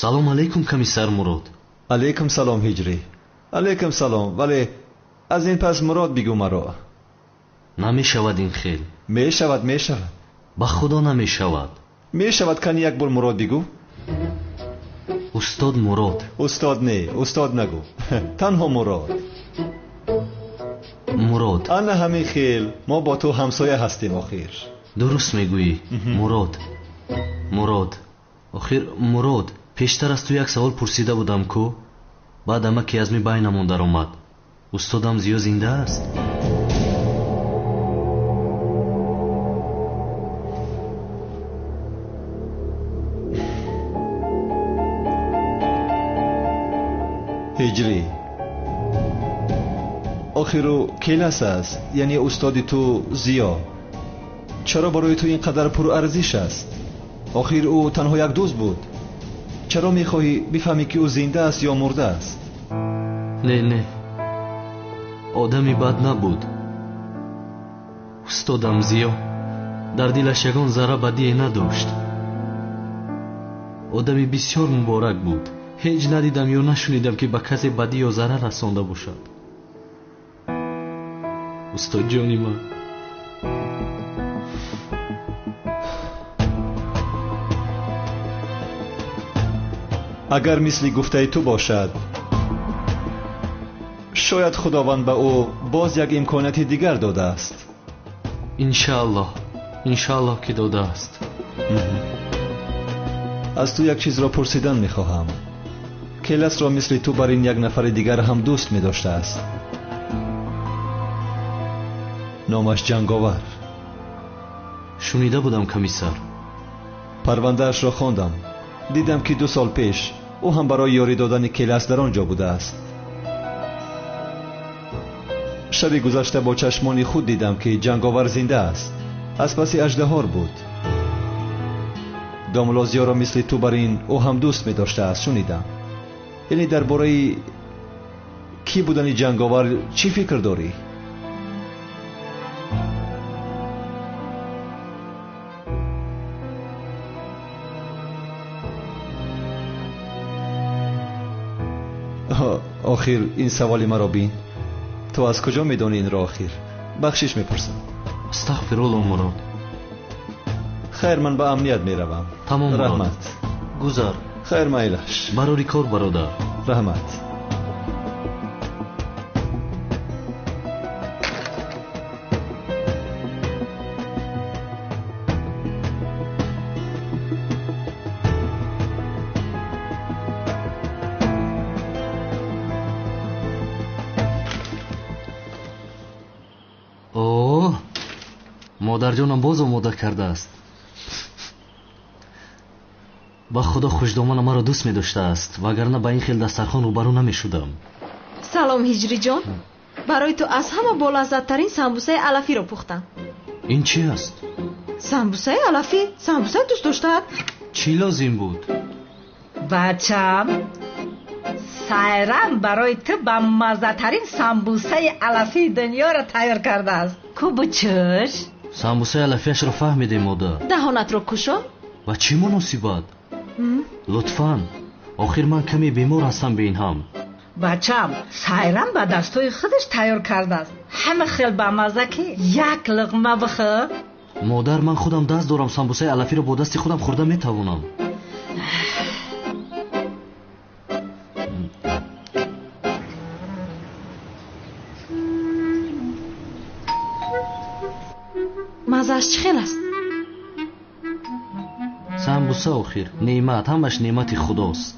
[SPEAKER 5] Салом алейкум, комиссар Мурод.
[SPEAKER 2] Алейкум салом, Ҳиҷрӣ. Алейкум салом, вале аз ин пас Мурод бигӯ маро.
[SPEAKER 5] Намешавад ин хел.
[SPEAKER 2] Мешавад, мешавад.
[SPEAKER 5] Ба худо намешавад.
[SPEAKER 2] Мешавад, кани як бор Мурод бигӯ.
[SPEAKER 5] Устод Мурод.
[SPEAKER 2] Устод не, устод нагӯ. Танҳо Мурод.
[SPEAKER 5] Мурод.
[SPEAKER 2] Ана ҳамин хел, мо бо ту ҳамсоя ҳастем охир.
[SPEAKER 5] Дуруст мегӯӣ, Мурод. Мурод. Охир Мурод, пештар аз ту як савол пурсида будам ку, баъд амаки аз ми байнамон даромад. Устодам Зиё зинда аст?
[SPEAKER 2] Ҳиҷрӣ, охир ӯ келас аст, яъне устоди ту Зиё. Чаро барои ту ин қадар пурарзиш аст? Охир ӯ танҳо як дӯст буд. Чаро мехоҳӣ бифаҳмӣ ки ӯ зинда аст ё мурда аст?
[SPEAKER 5] Не, не, одами бад набуд. Устодам Зиё дар дилаш ягон зарра бадие надошт. Одами бисёр муборак буд. Ҳеҷ надидам ё нашунидам ки ба касе бадӣ ё зарар расонда бошад. Устодҷони ман.
[SPEAKER 2] Агар мисли гуфтаи ту бошад, шояд Худованд ба ӯ боз як имконияти дигар додааст.
[SPEAKER 5] Иншааллоҳ, иншааллоҳ ки додааст.
[SPEAKER 2] Аз ту як чизро пурсидан мехоҳам. Келасро мисли ту бар ин як нафари дигар ҳам дӯст медоштааст. Номаш Ҷанговар.
[SPEAKER 5] Шунида будам, комиссар.
[SPEAKER 2] Парвандаашро хондам. Дидам, ки 2 сол пеш ӯ ҳам барои ёрӣ додани Келас дар он ҷо будааст. Шаби гузашта бо чашмони худ дидам, ки Ҷанговар зинда аст. Аз паси аждаҳор буд. Домулло Зиёро мисли ту бар ин ӯ ҳам дӯст медоштааст, шунидам. Яъне дар бораи кӣ будани Ҷанговар чӣ фикр дорӣ? Охир ин саволи маро бин. Ту аз куҷо медонӣ инро охир? Бахшиш мепурсам.
[SPEAKER 5] Астағфирулло, Мурод.
[SPEAKER 2] Хайр, ман ба амният меравам.
[SPEAKER 5] Тамом, Мурод.
[SPEAKER 2] Раҳмат.
[SPEAKER 5] Гузар.
[SPEAKER 2] Хайр, майлаш.
[SPEAKER 5] Барори кор, бародар.
[SPEAKER 2] Раҳмат.
[SPEAKER 5] Модарҷонам боз омода кардааст. Ба худо хушдомана маро дӯст медоштааст, вагарна ба ин хел дастархон рӯбарӯ намешудам.
[SPEAKER 11] Салом, Ҳиҷриҷон. Барои ту аз ҳама болаззаттарин самбусаи алафиро пухтам.
[SPEAKER 5] Ин чи аст?
[SPEAKER 11] Самбусаи алафӣ. Самбуса дӯст доштаат.
[SPEAKER 5] Чӣ лозим буд?
[SPEAKER 9] Бачам, Сайрам барои ту ба маззатарин самбусаи алафии дунёро тайёр кардааст. Ку бучӯш?
[SPEAKER 5] Самбусаи алафиашро фаҳмидем, модар.
[SPEAKER 11] Даҳонатро кушо.
[SPEAKER 5] Ва чӣ муносибат? Лутфан, охир ман каме бемор ҳастам бе ин ҳам.
[SPEAKER 9] Бачам, Сайрам ба дастҳои худаш тайёр кардааст. Ҳама хел бамазза, ки як луқма бихӯр.
[SPEAKER 5] Модар, ман худам даст дорам, самбусаи алафиро бо дасти худам хӯрда метавонам.
[SPEAKER 11] Маззааш чӣ хел аст?
[SPEAKER 5] Самбуса охир неъмат, ҳамаш неъмати худост.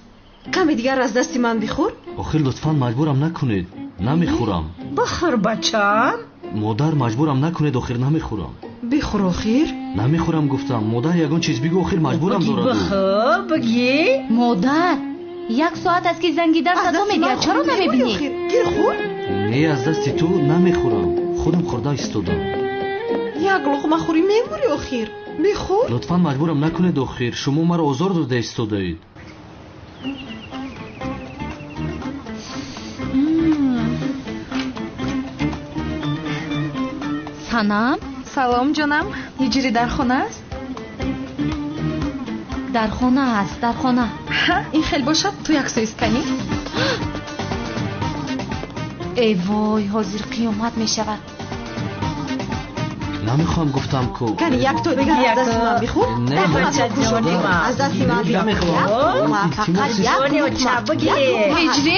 [SPEAKER 11] Каме дигар аз дасти ман бихӯр.
[SPEAKER 5] Охир лутфан маҷбурам накунед, намехӯрам.
[SPEAKER 9] Бихӯр, бачам.
[SPEAKER 5] Модар, маҷбурам накунед, охир намехӯрам.
[SPEAKER 11] Бихӯр охир.
[SPEAKER 5] Намехӯрам гуфтам. Модар, ягон чиз бигӯ, охир маҷбурам дорад.
[SPEAKER 9] Бихӯр, бигӣ.
[SPEAKER 16] Модар, 1 соат аст, ки занги дар садо медиҳад, чаро намебинӣ?
[SPEAKER 11] Гир хӯр.
[SPEAKER 5] Не, аз дасти ту намехӯрам. Худам хӯрда истодам.
[SPEAKER 11] Як луқма хӯрӣ мемурӣ охир. Бихӯр.
[SPEAKER 5] Лутфан маҷбурам накунед охир. Шумо маро озор дода истодаед.
[SPEAKER 16] Санам?
[SPEAKER 13] Салом, ҷонам. Ҳиҷрӣ дар хона аст?
[SPEAKER 16] Дар хона аст, дар хона.
[SPEAKER 13] Ин хел бошад, ту як сӯ истканӣ.
[SPEAKER 16] Эй вой, ҳозир қиёмат мешавад.
[SPEAKER 5] Намехоҳам гуфтам ку.
[SPEAKER 11] Кани як то дигар аз дасти ман бихӯр. Аз дасти ман бихӯр. Фақат як луқма.
[SPEAKER 13] Ҳиҷрӣ?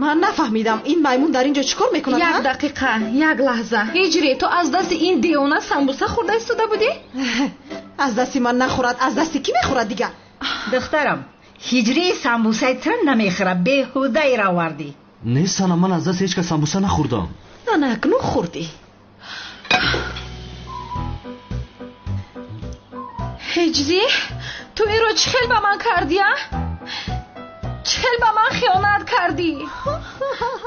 [SPEAKER 11] Ман нафаҳмидам, ин маймун дар ин ҷо чӣ кор мекунад?
[SPEAKER 13] Як дақиқа, як лаҳза. Ҳиҷрӣ, ту аз дасти ин девона самбуса хӯрда истода будӣ?
[SPEAKER 11] Аз дасти ман нахӯрад, аз дасти кӣ мехӯрад дигар?
[SPEAKER 9] Духтарам, Ҳиҷрӣ самбусаи туро намехӯрад, беҳудаеро овардӣ.
[SPEAKER 5] Не, Санам, ман аз дасти ҳеҷ кас самбуса нахӯрдам.
[SPEAKER 11] Ана акнун хӯрдӣ.
[SPEAKER 13] Ҳиҷрӣ, ту инро чӣ хел ба ман кардӣ, а? Чӣ хел ба ман хиёнат кардӣ?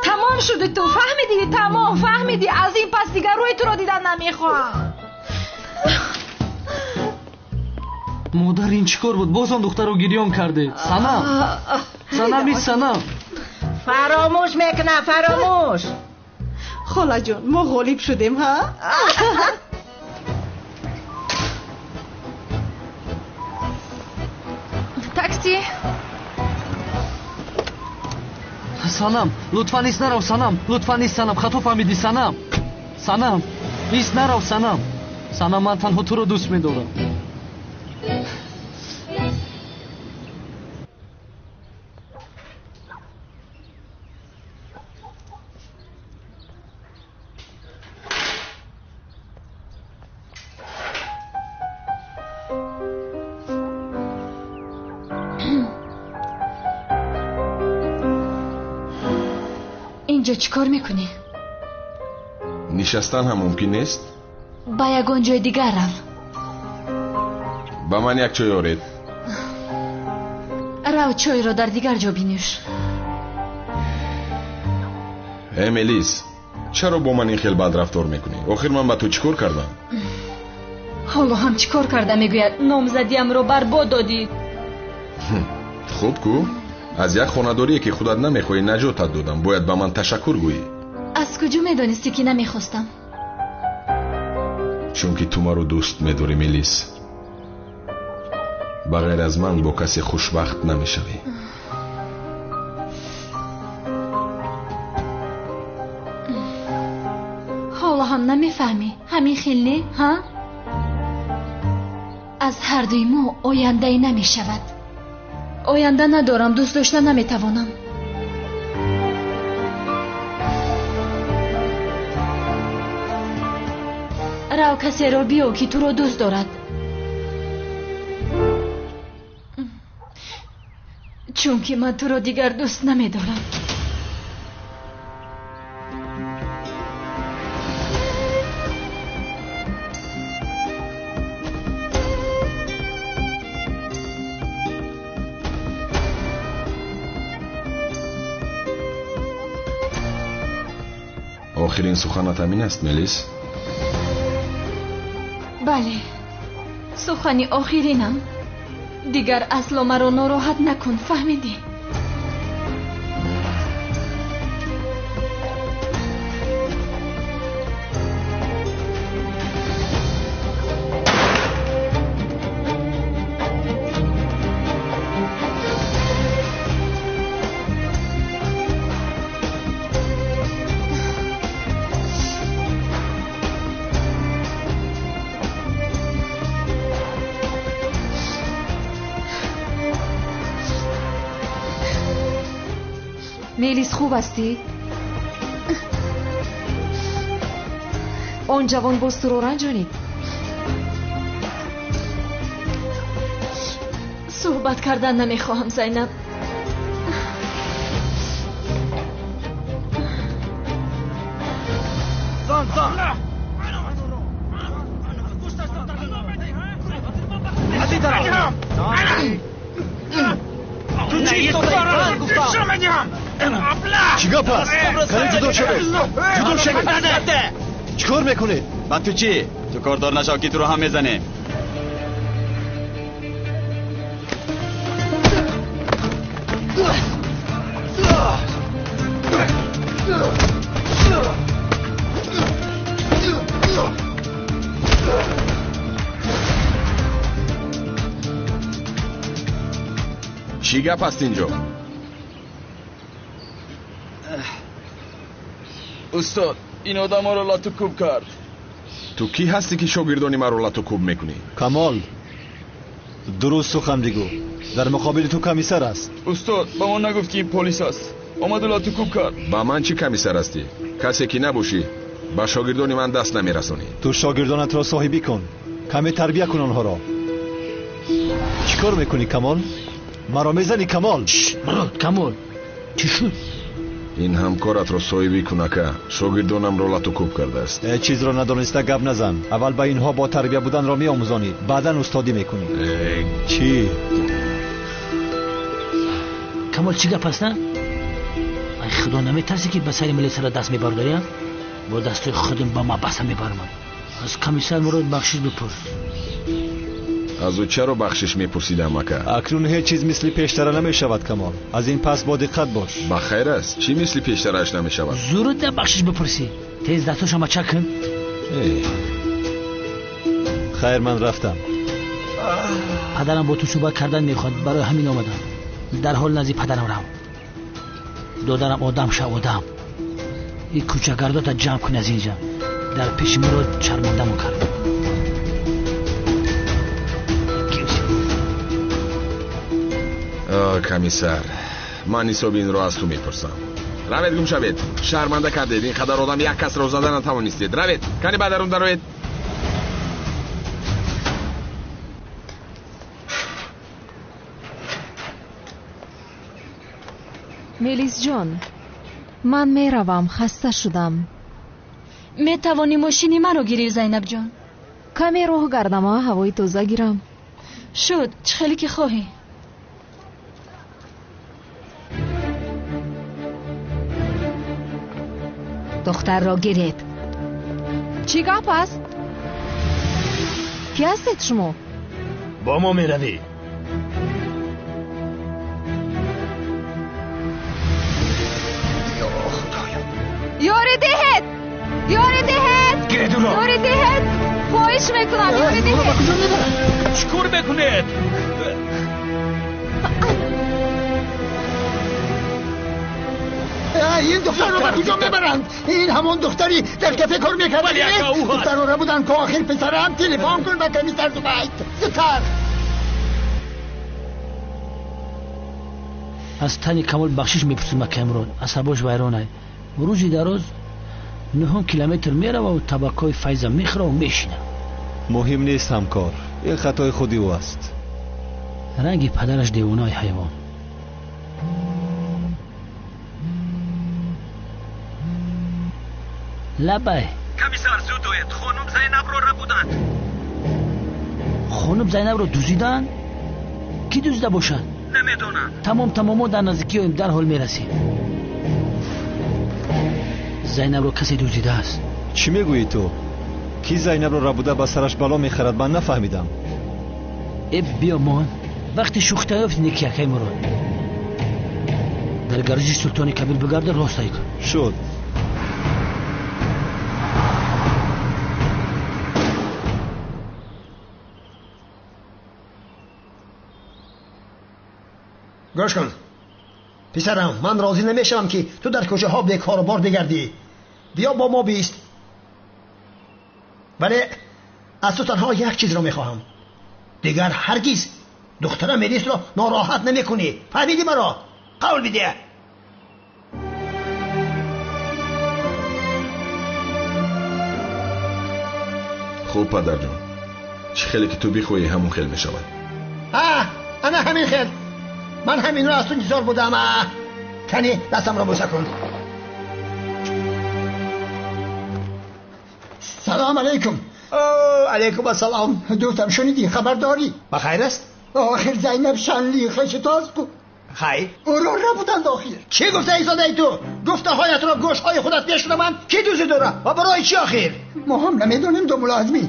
[SPEAKER 13] Тамом шуди ту, фаҳмидӣ? Тамом, фаҳмидӣ? Аз ин пас дигар рӯи туро дидан намехоҳам.
[SPEAKER 5] Модар, ин чӣ кор буд? Боз он духтарро гирён кардед. Санам, Санам, ин Санам.
[SPEAKER 9] Фаромӯш мекунам, фаромӯш.
[SPEAKER 11] Холаҷон, мо ғолиб шудем, ҳа?
[SPEAKER 13] Такси.
[SPEAKER 5] Санам, лутфан ис нарав, Санам, лутфан ис, Санам, хато фаҳмидӣ, Санам. Санам, ис нарав, Санам. Санам, ман танҳо туро дӯст медорам.
[SPEAKER 13] Инҷо чӣ кор мекунӣ?
[SPEAKER 20] Нишастан ҳам мумкин нест?
[SPEAKER 6] Ба ягон ҷои дигар рав.
[SPEAKER 20] Ба ман як чой оред.
[SPEAKER 6] Рав, чойро дар дигар ҷо бинӯш.
[SPEAKER 20] Э, Мелис, чаро бо ман ин хел бад рафтор мекунӣ? Охир ман ба ту чӣ кор кардам?
[SPEAKER 6] Ҳоло ҳам чӣ кор карда мегӯяд? Номзадиамро барбод додӣ.
[SPEAKER 20] Хуб ку, аз як хонадорие ки худат намехоҳӣ наҷотат додам. Бояд ба ман ташаккур гӯӣ.
[SPEAKER 6] Аз куҷо медонистӣ ки намехостам?
[SPEAKER 20] Чунки ту маро дӯст медорӣ, Мелис. Ба ғайр аз ман бо касе хушбахт намешавӣ.
[SPEAKER 6] Ҳоло ҳам намефаҳмӣ, ҳамин хел не, ҳа? Аз ҳардуи мо ояндае намешавад. Оянда надорам, дӯст дошта наметавонам. Рав, касеро биё ки туро дӯст дорад, чунки ман туро дигар дӯст намедорам.
[SPEAKER 20] Охирин суханат ҳамин аст, Мелис?
[SPEAKER 6] Бале, сухани охиринам. Дигар асло маро нороҳат накун, фаҳмидӣ?
[SPEAKER 1] Мелис, хуб ҳастӣ? Он ҷавон боз туро ранҷонид?
[SPEAKER 6] Суҳбат кардан намехоҳам, Зайнаб.
[SPEAKER 14] Чӣ гап аст? Кани ҷудо шавед, ҷудо шавед! Чӣ кор мекунед?
[SPEAKER 21] Ба ту чӣ? Ту кордор нашав, ки туро ҳам мезанем.
[SPEAKER 20] Чӣ гап аст инҷо?
[SPEAKER 21] Устод, ин одам моро лату кӯб кард.
[SPEAKER 20] Ту кӣ ҳастӣ, ки шогирдони маро лату кӯб мекунӣ?
[SPEAKER 2] Камол, дуруст сухан бигӯ. Дар муқобили ту комиссар аст.
[SPEAKER 21] Устод, ба мо нагуфт, ки ин полис аст. Омаду лату кӯб кард.
[SPEAKER 20] Ба ман чӣ комиссар ҳастӣ? Касе ки набошӣ, ба шогирдони ман даст намерасонӣ.
[SPEAKER 2] Ту шогирдонатро соҳибӣ кун, каме тарбия кун онҳоро. Чӣ кор мекунӣ, Камол? Маро мезанӣ, Камол?
[SPEAKER 4] Мурод, Камол, чӣ шуд?
[SPEAKER 20] Ин ҳамкоратро соҳибӣ кун, ака. Шогирдонамро лату кӯб кардааст.
[SPEAKER 2] Ҳеҷ чизро надониста гап назан. Аввал ба инҳо бо тарбия буданро меомӯзонӣ, баъдан устодӣ мекунӣ. Чӣ?
[SPEAKER 4] Камол, чӣ гап аст, на? Ай худо, наметарсӣ, ки ба сари милисара даст мебардорӣ? Бо дастои худам ба мабаса мебарам. Аз комиссар Мурод бахшиш бипурс.
[SPEAKER 20] Аз ӯ чаро бахшиш мепурсидам, ака?
[SPEAKER 2] Акнун ҳеҷ чиз мисли пештара намешавад, Камол. Аз ин пас бо диққат бош.
[SPEAKER 20] Ба хайр аст, чӣ мисли пештарааш намешавад?
[SPEAKER 4] Зуруд бахшиш бипурсӣ. Тез дастошо мачак кун.
[SPEAKER 2] Хайр, ман рафтам.
[SPEAKER 4] Падарам бо ту суҳбат кардан мехоҳад, барои ҳамин омадам. Дарҳол назди падарам рав. Додарам, одам шав, одам. Ин кӯчагардота ҷамъ кун аз инҷа. Дар пеши Мурод шармандамон кард.
[SPEAKER 20] Комиссар, ман ҳисоби инро аз ту мепурсам. Равед, гум шавед! Шарманда кардед. Ин қадар одам як касро зада натавонистед. Равед, кани ба дарун дароед.
[SPEAKER 1] Мелисҷон, ман меравам, хаста шудам.
[SPEAKER 16] Метавонӣ мошини маро гирӣ, Зайнабҷон.
[SPEAKER 1] Каме роҳ гардам, ҳавои тоза гирам.
[SPEAKER 16] Шуд, чӣ хеле ки хоҳӣ.
[SPEAKER 9] Духтарро гиред.
[SPEAKER 1] Чӣ гап аст? Кӣ ҳастед шумо?
[SPEAKER 14] Бо мо меравӣ.
[SPEAKER 13] Ёрӣ диҳед! Ёрӣ диҳед!
[SPEAKER 14] Гиред ӯро!
[SPEAKER 13] Ёрӣ диҳед! Хоҳиш мекунам, ёрӣ диҳед!
[SPEAKER 21] Чӣ кор мекунед?
[SPEAKER 10] Ин духтарро ба куҷо мебаранд? Ин ҳамон духтари дар кафе кор мекард. Духтарро рабуданд, ко охир писарам. Телефон кун ба комиссар Зубайд. Зудтар.
[SPEAKER 4] Аз тани Камол бахшиш мепурсим, акай Мурод. Асабош вайронай. Рӯзи дароз 9 километр мерававу табакҳои Файза мехӯраву мешинам.
[SPEAKER 2] Муҳим нест, ҳамкор. Ин хатои худи ӯ аст.
[SPEAKER 4] Ранги падараш девонаи ҳайвон. Лабай.
[SPEAKER 3] Комиссар, зуд оед. Хонум Зайнабро рабуданд.
[SPEAKER 4] Хонум Зайнабро дуздиданд? Кӣ дуздида бошад?
[SPEAKER 3] Намедонам.
[SPEAKER 4] Тамом, тамом, мо дар наздикиёем, дарҳол мерасем. Зайнабро касе дуздидааст.
[SPEAKER 2] Чӣ мегӯӣ ту? Кӣ Зайнабро рабуда ба сараш бало мехарад? Ман нафаҳмидам.
[SPEAKER 4] Э, биё мон. Вақти шӯхта ёфти неки, акай Мурод. Дар гаражи Султони Кабир бигарда, рост ай кун.
[SPEAKER 2] Шуд.
[SPEAKER 10] Гӯш кун писарам, ман розӣ намешавам, ки ту дар кӯчаҳо бекорубор бигардӣ. Биё бо мо бист. Вале аз ту танҳо як чизро мехоҳам. Дигар ҳаргиз духтарам Мелисро нороҳат намекунӣ. Фаҳмидӣ маро? Қавл бидеҳ.
[SPEAKER 20] Хуб, падарҷон, чӣ хеле ки ту бихоҳӣ, ҳамон хел мешавад.
[SPEAKER 10] Ана ҳамин хел. Ман ҳаминро аз ту интизор будам. Кани дастамро бӯса кун. Салом алейкум. Алейкум ассалом. Дӯстам, шунидӣ, хабар дорӣ? Ба хайр аст? Охир Зайнаб Шанли хешитост ку. Хайр, ӯро рабуданд охир. Чӣ гуфта истодаи ту? Гуфтаҳоятро гӯшҳои худат мешунаванд? Кӣ дуздид ӯро ва барои чӣ охир? Мо ҳам намедонем, домулоазмӣ.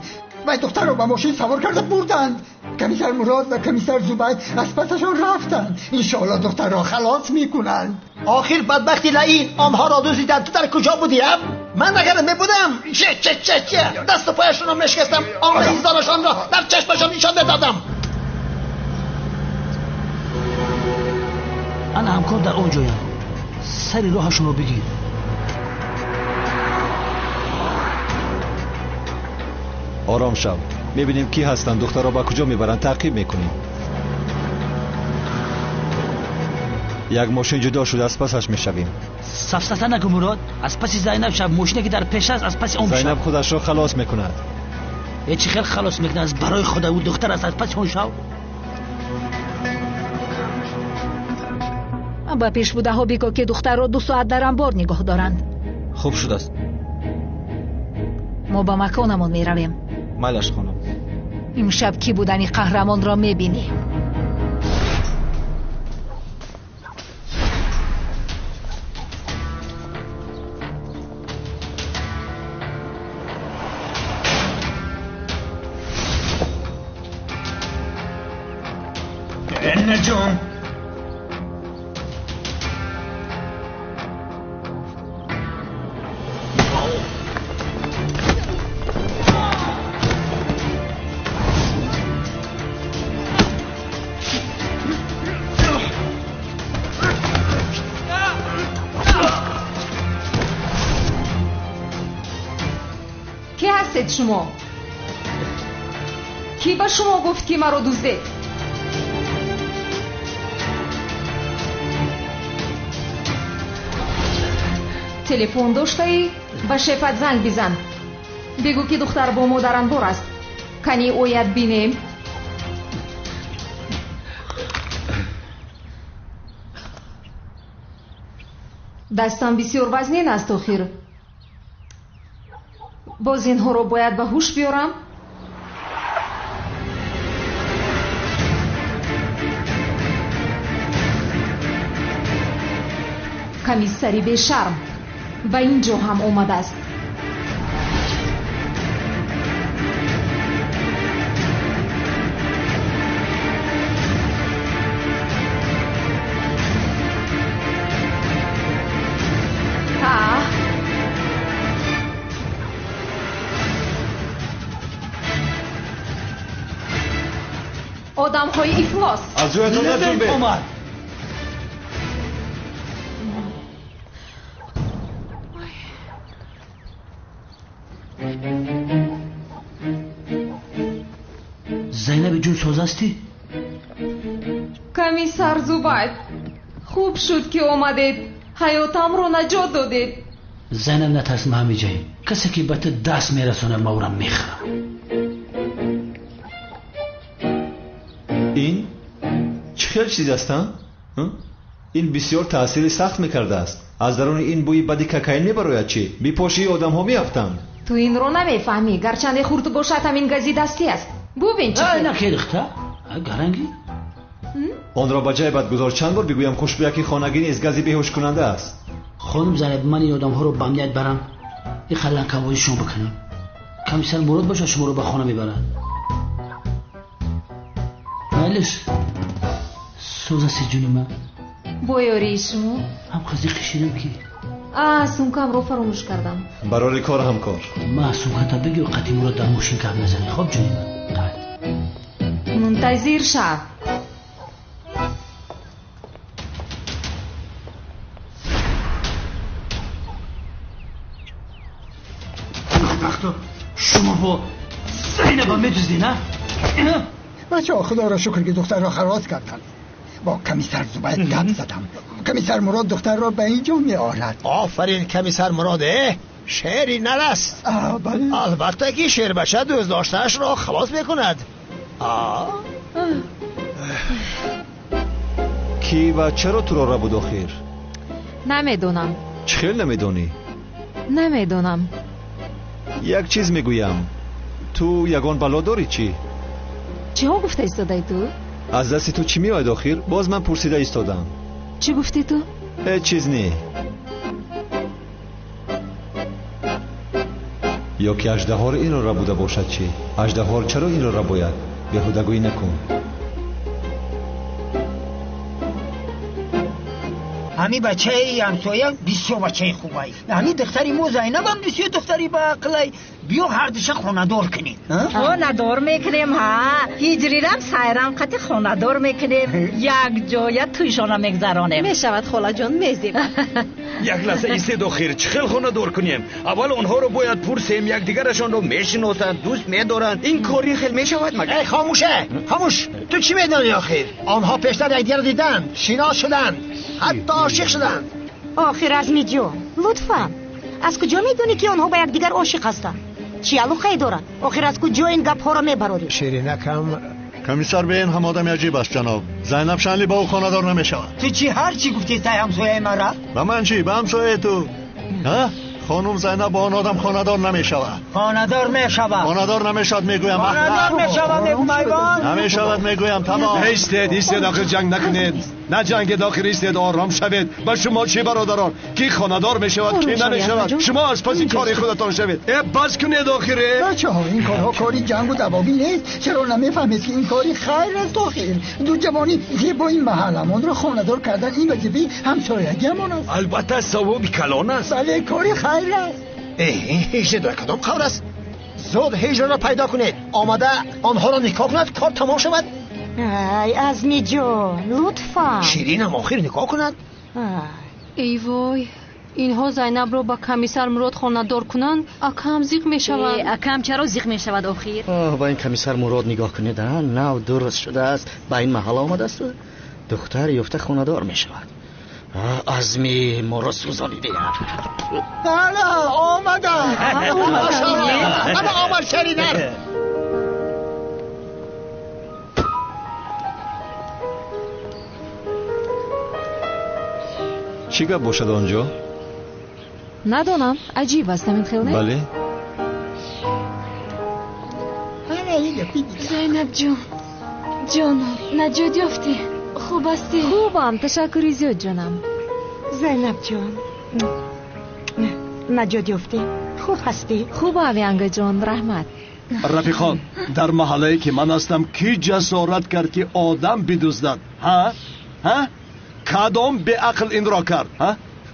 [SPEAKER 10] Вай духтарро ба мошин савор карда бурданд. Комиссар Мурод ва комиссар Зубайд аз пасашон рафтанд. Иншоалло духтарро халос мекунанд. Охир бадбахти лаин онҳоро дуздиданд. Ту дар куҷо будӣ, ам? Ман агар мебудам, че че че че дасту пояшонро мешикастам, он раисдорашонро дар чашмашон нишон медодам.
[SPEAKER 4] Ана ҳамкор дар он ҷоям. Сари роҳашонро бигир.
[SPEAKER 2] Ором шав. Мебинем, кӣ ҳастанд, духтарро ба куҷо мебаранд, таъқиб мекунем. Як мошин ҷудо шуда, аз пасаш мешавем.
[SPEAKER 4] Сафсата накун, Мурод. Аз паси Зайнаб шав. Мошине ки дар пеш аст, аз паси он
[SPEAKER 2] Зайнаб худашро халос мекунад.
[SPEAKER 4] Э, чӣ хел халос мекунад? Аз барои худа, ӯ духтар аст, аз паси он шав.
[SPEAKER 9] Ба пешбудаҳо бигӯ, ки духтарро 2 соат дар анбор нигоҳ доранд.
[SPEAKER 21] Хуб шудааст.
[SPEAKER 9] Мо ба маконамон меравем.
[SPEAKER 21] Майлаш, хонум.
[SPEAKER 9] Имшаб кӣ будани қаҳрамонро мебинӣ.
[SPEAKER 10] Эннаҷон,
[SPEAKER 13] Кӣ ҳастед шумо? Кӣ ба шумо гуфт, ки маро дуздед? Телефон доштаӣ? Ба шефат занг бизан. Бигӯ, ки духтар бо мо дар анбор аст. Кани ояд, бинем. Дастам бисёр вазнин аст охир.
[SPEAKER 1] Боз инҳоро бояд ба ҳуш биёрам. Комиссари бешарм ба ин ҷо ҳам омадааст. Одамҳои ифлос.
[SPEAKER 2] Аз ҷоятон наҷунбед.
[SPEAKER 10] Омад.
[SPEAKER 4] Зайнаби ҷун соз ҳастӣ?
[SPEAKER 13] Комиссар Зубайр, хуб шуд ки омадед. Ҳаётамро наҷот додед.
[SPEAKER 4] Зайнаб, натарс, ма ҳамиҷаем. Касе ки ба ту даст мерасонад, ма ӯро мехӯрам.
[SPEAKER 2] Ин чӣ хел чиз аст, а? Ин бисёр таъсири сахт мекардааст. Аз даруни ин бӯи бади кокаин мебарояд чӣ? Бепошии одамҳо меафтанд.
[SPEAKER 1] Ту инро намефаҳмӣ. Гарчанде хурд бошад, ҳамин гази дастӣ аст. Бубин чӣ хел.
[SPEAKER 4] Накедихта? Гаранги?
[SPEAKER 2] Онро ба ҷайбат гузор. Чанд бор бигӯям, хушбӯяки хонагӣ низ гази беҳушкунанда аст.
[SPEAKER 4] Хонум Зайнаб, ман ин одамҳоро ба амният барам, ин қалланкавозӣ шумо бикунем. Комиссар Мурод бошад, шуморо ба хона мебарад. Майлиш, соз ҳастӣ ҷуни ман?
[SPEAKER 1] Бо ёрии шумо?
[SPEAKER 4] Ҳам қазиқ кишидам ки.
[SPEAKER 1] Сумкамро фаромӯш кардам.
[SPEAKER 2] Барори кор ҳамкор.
[SPEAKER 4] Ма сумката бигир, қати Мурод дар мошин гап назанӣ. Хоб ҷуни ман?
[SPEAKER 1] Мунтазир шав.
[SPEAKER 4] Вақто шумо бо Зайнаба медуздӣ, на?
[SPEAKER 10] Бачаҳо, худоро шукр ки духтарро халос карданд. Бо комиссар Зубайр гап задам. Комиссар Мурод духтарро ба ин ҷо меорад.
[SPEAKER 14] Офарин комиссар Мурод, шери нар аст. Албатта ки шербача дӯстдоштаашро халос мекунад.
[SPEAKER 2] Кӣ ва чаро туро рабуд охир?
[SPEAKER 1] Намедонам.
[SPEAKER 2] Чӣ хел намедонӣ?
[SPEAKER 1] Намедонам.
[SPEAKER 2] Як чиз мегӯям, ту ягон бало дорӣ чӣ?
[SPEAKER 1] Чиҳо гуфта истодаи ту?
[SPEAKER 2] Аз дасти ту чӣ меояд охир? Боз ман пурсида истодам.
[SPEAKER 1] Чӣ гуфтӣ ту?
[SPEAKER 2] Ҳеҷ чиз не. Ё ки аждаҳор инро рабуда бошад чӣ? Аждаҳор чаро инро рабояд? Беҳудагӯӣ накун.
[SPEAKER 10] Ҳами бачаи ҳамсоя бисёр бачаи хубай. Ҳами духтари мо Зайнабам бисёр духтари баақлай. Биё ҳардуша хонадор кунем.
[SPEAKER 9] Хонадор мекунем, ҳа. Ҳиҷрирам сайрам қати хонадор мекунем. Як ҷоя тӯйшона мегзаронем.
[SPEAKER 11] Мешавад холаҷон, мезеб.
[SPEAKER 21] Як лаҳза истед охир, чӣ хел хонадор кунем? Аввал онҳоро бояд пурсем, якдигарашонро мешиносанд, дӯст медоранд. Ин кори хел мешавад магар?
[SPEAKER 10] Эй хомӯше, хомӯш! Ту чӣ медонӣ охир? Онҳо пештар якдигарро диданд, шинос шуданд, ҳатто ошиқ шуданд.
[SPEAKER 9] Охир Азмиҷон, лутфан, аз куҷо медонӣ ки онҳо ба якдигар ошиқ ҳастанд? Чӣ алоқае доранд? Охир аз куҷо ин гапҳоро мебарорӣ?
[SPEAKER 10] Ширинакам.
[SPEAKER 12] Комиссар бе ин ҳам одами аҷиб аст ҷаноб. Зайнаб Шанли ба ӯ хонадор намешавад.
[SPEAKER 10] Ту чӣ ҳар чӣ гуфтӣ сай ҳамсояи мара?
[SPEAKER 12] Ба ман чӣ? Ба ҳамсояи ту. Ҳа? Хонум Зайнаб бо он одам хонадор намешавад.
[SPEAKER 10] Хонадор мешавад.
[SPEAKER 12] Хонадор намешавад мегӯям.
[SPEAKER 10] Хонадор мешавад мегӯям айвон.
[SPEAKER 12] Намешавад мегӯям тамом.
[SPEAKER 14] Истед, истед, охир ҷанг накунед. Наҷангед охир, истед, ором шавед. Ба шумо чӣ бародарон? Ки хонадор мешавад, ки намешавад. Шумо аз паси кори худатон шавед. Э бас кунед охир.
[SPEAKER 10] Бачаҳо, ин корҳо кори ҷангу давогӣ нест. Чаро намефаҳмед ки ин кори хайр аст охир? Ду ҷавони зебои маҳалламонро хонадор кардан ин вазифаи ҳамсоягиамон аст.
[SPEAKER 21] Албатта савоби калон аст.
[SPEAKER 10] Бале, кори хайр аст. Ҳиҷр дар кадом қавр аст? Зуд ҳиҷрро пайдо кунед. Омада онҳоро никоҳ кунад, кор тамом шавад.
[SPEAKER 9] Ай Азмиҷон, лутфан.
[SPEAKER 10] Ширинам охир никоҳ кунад.
[SPEAKER 7] Эй вой, инҳо Зайнабро ба комиссар Мурод хонадор кунанд, акам зиқ мешавад.
[SPEAKER 16] Акам чаро зиқ мешавад охир?
[SPEAKER 17] Ба ин комиссар Мурод нигоҳ кунед, нав дуруст шудааст, ба ин маҳалла омадааст, духтар ёфта хонадор мешавад. Азми моро сӯзониде.
[SPEAKER 10] Ана омадам. Ана омад ширинар.
[SPEAKER 2] Чӣ гап бошад он ҷо?
[SPEAKER 1] Надонам, аҷиб аст ҳамин хел не?
[SPEAKER 2] Бале.
[SPEAKER 6] Зайнаб ҷон, ҷонам, наҷот ёфтӣ? Хуб ҳастӣ?
[SPEAKER 1] Хубам, ташаккури зиёд, ҷонам.
[SPEAKER 11] Зайнаб ҷон, наҷот ёфтӣ? Хуб ҳастӣ?
[SPEAKER 1] Хубам, янгаҷон, раҳмат.
[SPEAKER 14] Рафиқон, дар маҳаллае ки ман ҳастам, кӣ ҷасорат кард ки одам бидуздад? Ҳа, ҳа, кадом беақл инро кард? Ҳа,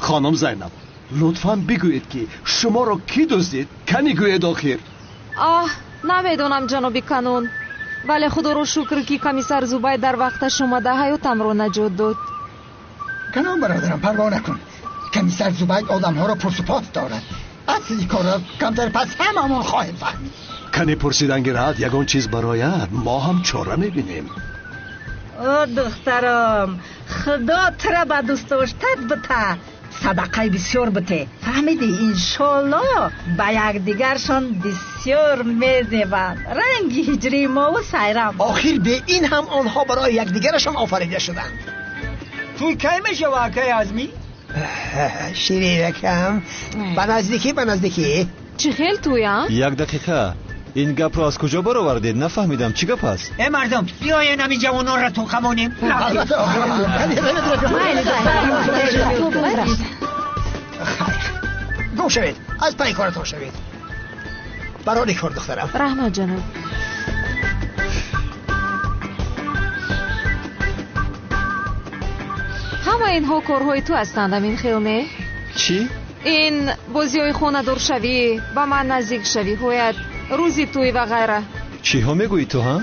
[SPEAKER 14] хонум Зайнаб, лутфан бигӯед ки шуморо кӣ дуздид? Кани гӯед охир.
[SPEAKER 1] Оҳ, намедонам, ҷаноби канун, вале худоро шукр ки комиссар Зубайд дар вақташ омада ҳаётамро наҷот дод.
[SPEAKER 10] Канон бародарам, парво накун. Комиссар Зубайд одамҳоро пурсупос дорад. Асли корро камтар пас ҳамамон хоҳем фаҳмид.
[SPEAKER 14] Кани пурсидан гирад, ягон чиз барояд, мо ҳам чора мебинем.
[SPEAKER 9] О духтарам, худо тура ба дӯстдоштат бита, садақаи бисёр бите, фаҳмидӣ? Иншолло ба якдигаршон бисёр мезебанд, ранги ҳиҷрии мову Сайрам.
[SPEAKER 10] Охир бе ин ҳам онҳо барои якдигарашон офарида шуданд.
[SPEAKER 18] Тӯй кай мешава, акай Азмӣ?
[SPEAKER 10] Ширинакам, ба наздикӣ, ба наздикӣ.
[SPEAKER 1] Чӣ хел тӯя?
[SPEAKER 2] Як дақиқа, ин гапро аз куҷо баровардед? Нафаҳмидам, чӣ гап аст?
[SPEAKER 18] Э мардум, биёен ҳамин ҷавононро ту қамонем.
[SPEAKER 10] Гум шавед, аз пайи коратон шавед. Барори кор, духтарам.
[SPEAKER 1] Раҳмат, ҷаноб. Ҳама инҳо корҳои ту ҳастанд, амин хел, не?
[SPEAKER 2] Чӣ?
[SPEAKER 1] Ин бозиҳои хонадоршавӣ, ба ман наздикшавиҳоят, рӯзи тӯй ва ғайра.
[SPEAKER 2] Чиҳо мегӯӣ ту, ҳа?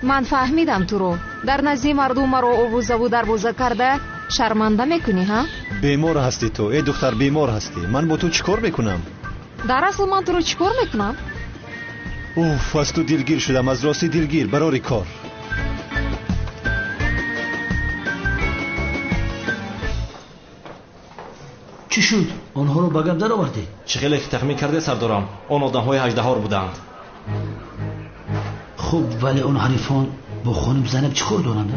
[SPEAKER 1] Ман фаҳмидам туро. Дар назди мардум маро овозаву дарвоза карда шарманда мекунӣ, ҳа?
[SPEAKER 2] Бемор ҳастӣ ту, э духтар, бемор ҳастӣ. Ман бо ту чӣ кор мекунам?
[SPEAKER 1] Дар асл ман туро чӣ кор мекунам?
[SPEAKER 2] Уф, аз ту дилгир шудам, аз ростӣ дилгир. Барори кор.
[SPEAKER 4] Чӣ шуд? Онҳоро ба гап даровардӣ?
[SPEAKER 22] Чӣ хеле ки тахмин карде, сардорам, он одамҳои ҳаждаҳор буданд.
[SPEAKER 4] Хуб, вале он ҳарифон бо хонум Зайнаб чӣ кор доранд?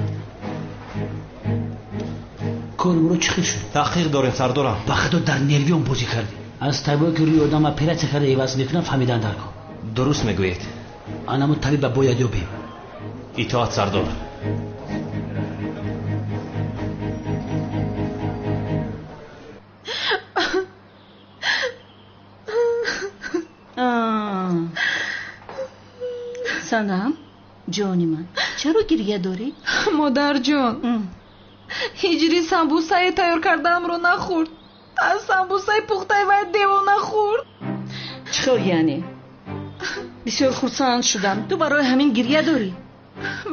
[SPEAKER 4] Кори ӯро чӣ хел шуд?
[SPEAKER 22] Таҳқиқ дорем, сардорам.
[SPEAKER 4] Ба худо, дар нервиён бозӣ кардӣ. Аз табибое ки рӯи одам оператсия карда иваз мекунам, фаҳмидан дар кор.
[SPEAKER 22] Дуруст мегӯед.
[SPEAKER 4] Анамо табиба бояд ёбем.
[SPEAKER 22] Итоат, сардор.
[SPEAKER 23] Санам, ҷони ман, чаро гирья дорӣ?
[SPEAKER 13] Модарҷон, ҳиҷри самбусаи тайёр кардаамро нахӯрд. Аз самбусаи пухтаи вай девона хӯрд.
[SPEAKER 23] Чӣ хел яъне? Бисёр хурсанд шудам. Ту барои ҳамин гирья дорӣ?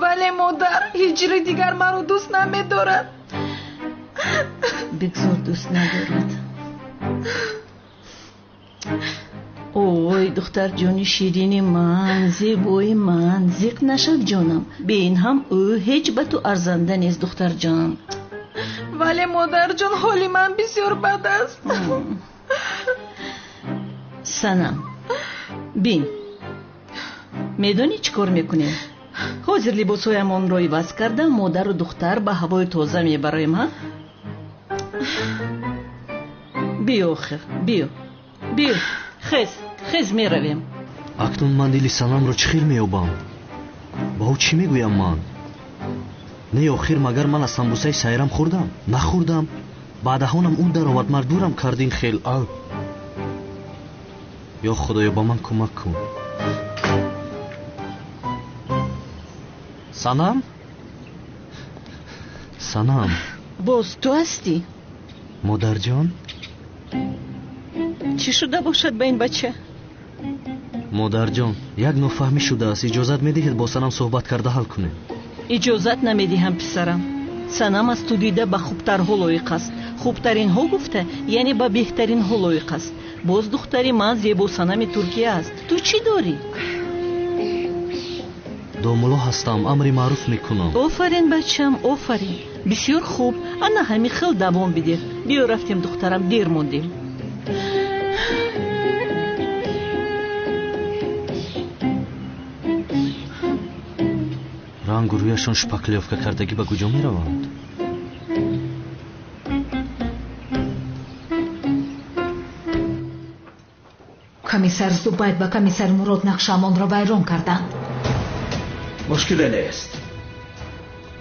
[SPEAKER 13] Вале модар, ҳиҷри дигар маро дӯст намедорад.
[SPEAKER 23] Бигзор дӯст надорад. Ой, духтарҷони ширини ман, зебои ман, зиқ нашав, ҷонам. Бе ин ҳам ӯ ҳеҷ ба ту арзанда нест, духтарҷон.
[SPEAKER 13] Вале модарҷон, ҳоли ман бисёр бад аст.
[SPEAKER 23] Санам, бин, медонӣ чӣ кор мекунем? Ҳозир либосҳоямонро иваз карда, модару духтар ба ҳавои тоза мебароем, ҳа? Биё, охир, биё, биё. Хез, хез, меравем.
[SPEAKER 5] Акнун ман дили Санамро чӣ хел меёбам? Ба ӯ чӣ мегӯям ман? Не, охир, магар ман аз самбусаи Сайрам хӯрдам? Нахӯрдам. Ба даҳонам ӯ даровард, маҷбурам кард ин хел. Ал ё худоё, ба ман кӯмак кун. Санам, Санам.
[SPEAKER 23] Боз ту ҳастӣ?
[SPEAKER 5] Модарҷон.
[SPEAKER 23] Чӣ шуда бошад ба ин бача?
[SPEAKER 5] Модарҷон, як нофаҳмӣ шудааст. Иҷозат медиҳед бо Санам суҳбат карда ҳал кунем?
[SPEAKER 23] Иҷозат намедиҳам, писарам. Санам аз ту дида ба хубтарҳо лоиқ аст. Хубтаринҳо гуфта, яъне ба беҳтаринҳо лоиқ аст. Боз духтари ман зебо Санами Туркия аст. Ту чӣ дорӣ?
[SPEAKER 5] Домулло ҳастам, амри маъруф мекунам.
[SPEAKER 23] Офарин, бачам, офарин. Бисёр хуб, ана ҳамин хел давом бидеҳ. Биё, рафтем, духтарам, дер мондем.
[SPEAKER 5] Рангу рӯяшон шпаклёвка кардагӣ, ба куҷо мераванд?
[SPEAKER 9] Комиссар Зубайд ба комиссар Мурод нақшаамонро вайрон карданд.
[SPEAKER 21] Мушкиле нест.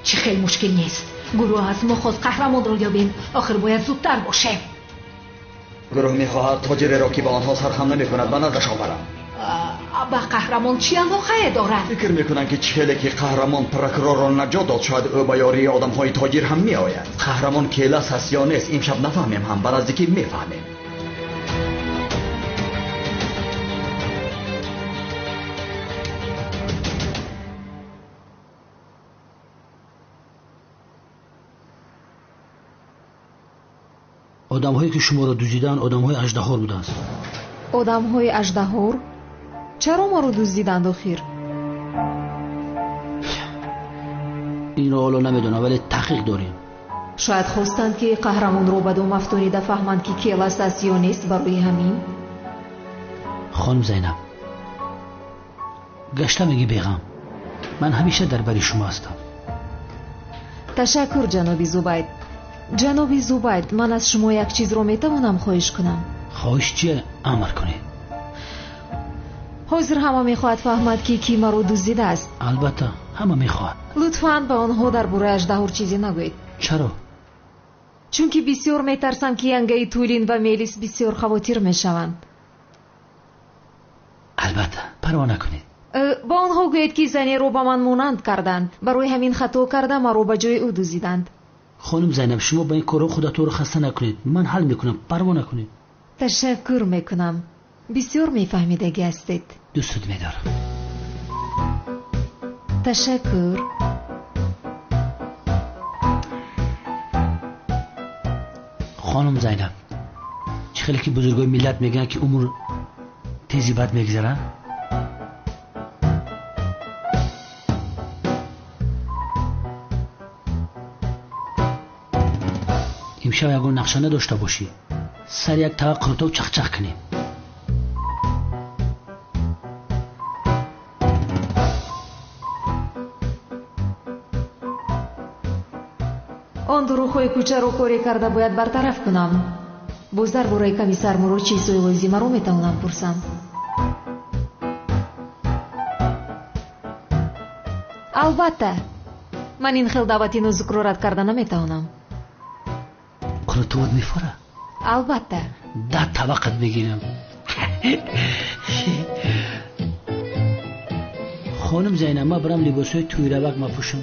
[SPEAKER 9] Чӣ хел мушкил нест? Гурӯҳ аз мо хост қаҳрамонро ёбем. Охир бояд зудтар бошем.
[SPEAKER 21] Гурӯҳ мехоҳад тоҷиреро, ки ба онҳо сархам намекунад, ба наздашон барам.
[SPEAKER 9] Ба қаҳрамон чӣ алоқае дорад?
[SPEAKER 21] Фикр мекунам, ки чӣ хеле ки қаҳрамон прокурорро наҷот дод, шояд ӯ ба ёрии одамҳои тоҷир ҳам меояд. Қаҳрамон келас аст ё нест, имшаб нафаҳмем ҳам, ба наздикӣ мефаҳмем.
[SPEAKER 4] Одамҳое ки шуморо дуздиданд, одамҳои аждаҳор буданд.
[SPEAKER 1] Одамҳои аждаҳор? Чаро маро дуздиданд охир?
[SPEAKER 4] Инро ҳоло намедонам, вале таҳқиқ дорем.
[SPEAKER 1] Шояд хостанд, ки қаҳрамонро ба дом афтонида фаҳманд, ки келас аст ё нест, барои ҳамин.
[SPEAKER 4] Хонум Зайнаб, гашта мегӣ беғам, ман ҳамеша дар бари шумо ҳастам.
[SPEAKER 1] Ташаккур, ҷаноби Зубайд. Ҷаноби Зубайд, ман аз шумо як чизро метавонам хоҳиш кунам?
[SPEAKER 4] Хоҳиш чия? Амр кунед.
[SPEAKER 1] Ҳозир ҳама мехоҳад фаҳмад, ки кӣ маро дуздидааст.
[SPEAKER 4] Албатта, ҳама мехоҳад.
[SPEAKER 1] Лутфан ба онҳо дар бораи аждаҳор чизе нагӯед.
[SPEAKER 4] Чаро?
[SPEAKER 1] Чунки бисёр метарсам, ки янгаи Тулин ва Мелис бисёр хавотир мешаванд.
[SPEAKER 4] Албатта, парво накунед.
[SPEAKER 1] Ба онҳо гӯед, ки занеро ба ман монанд карданд. Барои ҳамин хато карда маро ба ҷои ӯ дуздиданд.
[SPEAKER 4] Хонум Зайнаб, шумо ба ин корҳо худатонро хаста накунед. Ман ҳал мекунам, парво накунед.
[SPEAKER 1] Ташаккур мекунам. Бисёр мефаҳмидагӣ ҳастед.
[SPEAKER 4] Дӯстат медорам.
[SPEAKER 1] Ташаккур.
[SPEAKER 4] Хонум Зайнаб, чӣ хеле ки бузургои миллат мегӯянд, ки умр тези бад мегузарад? Имшаб ягон нақша надошта бошӣ, сари як тава қурутоб чахчах кунем.
[SPEAKER 1] Он дурӯғҳои кӯчаро коре карда бояд бартараф кунам. Боз дар бораи комиссар Мурод чизҳои лозимаро метавонам пурсам. Албатта, ман ин хел даъвати нозукро рад карда наметавонам.
[SPEAKER 4] Қурутоват мефора?
[SPEAKER 1] Албатта.
[SPEAKER 4] 10 таваққат мегирам. Хонум Зайнаб, ман барам либосҳои тӯйравак мапӯшам.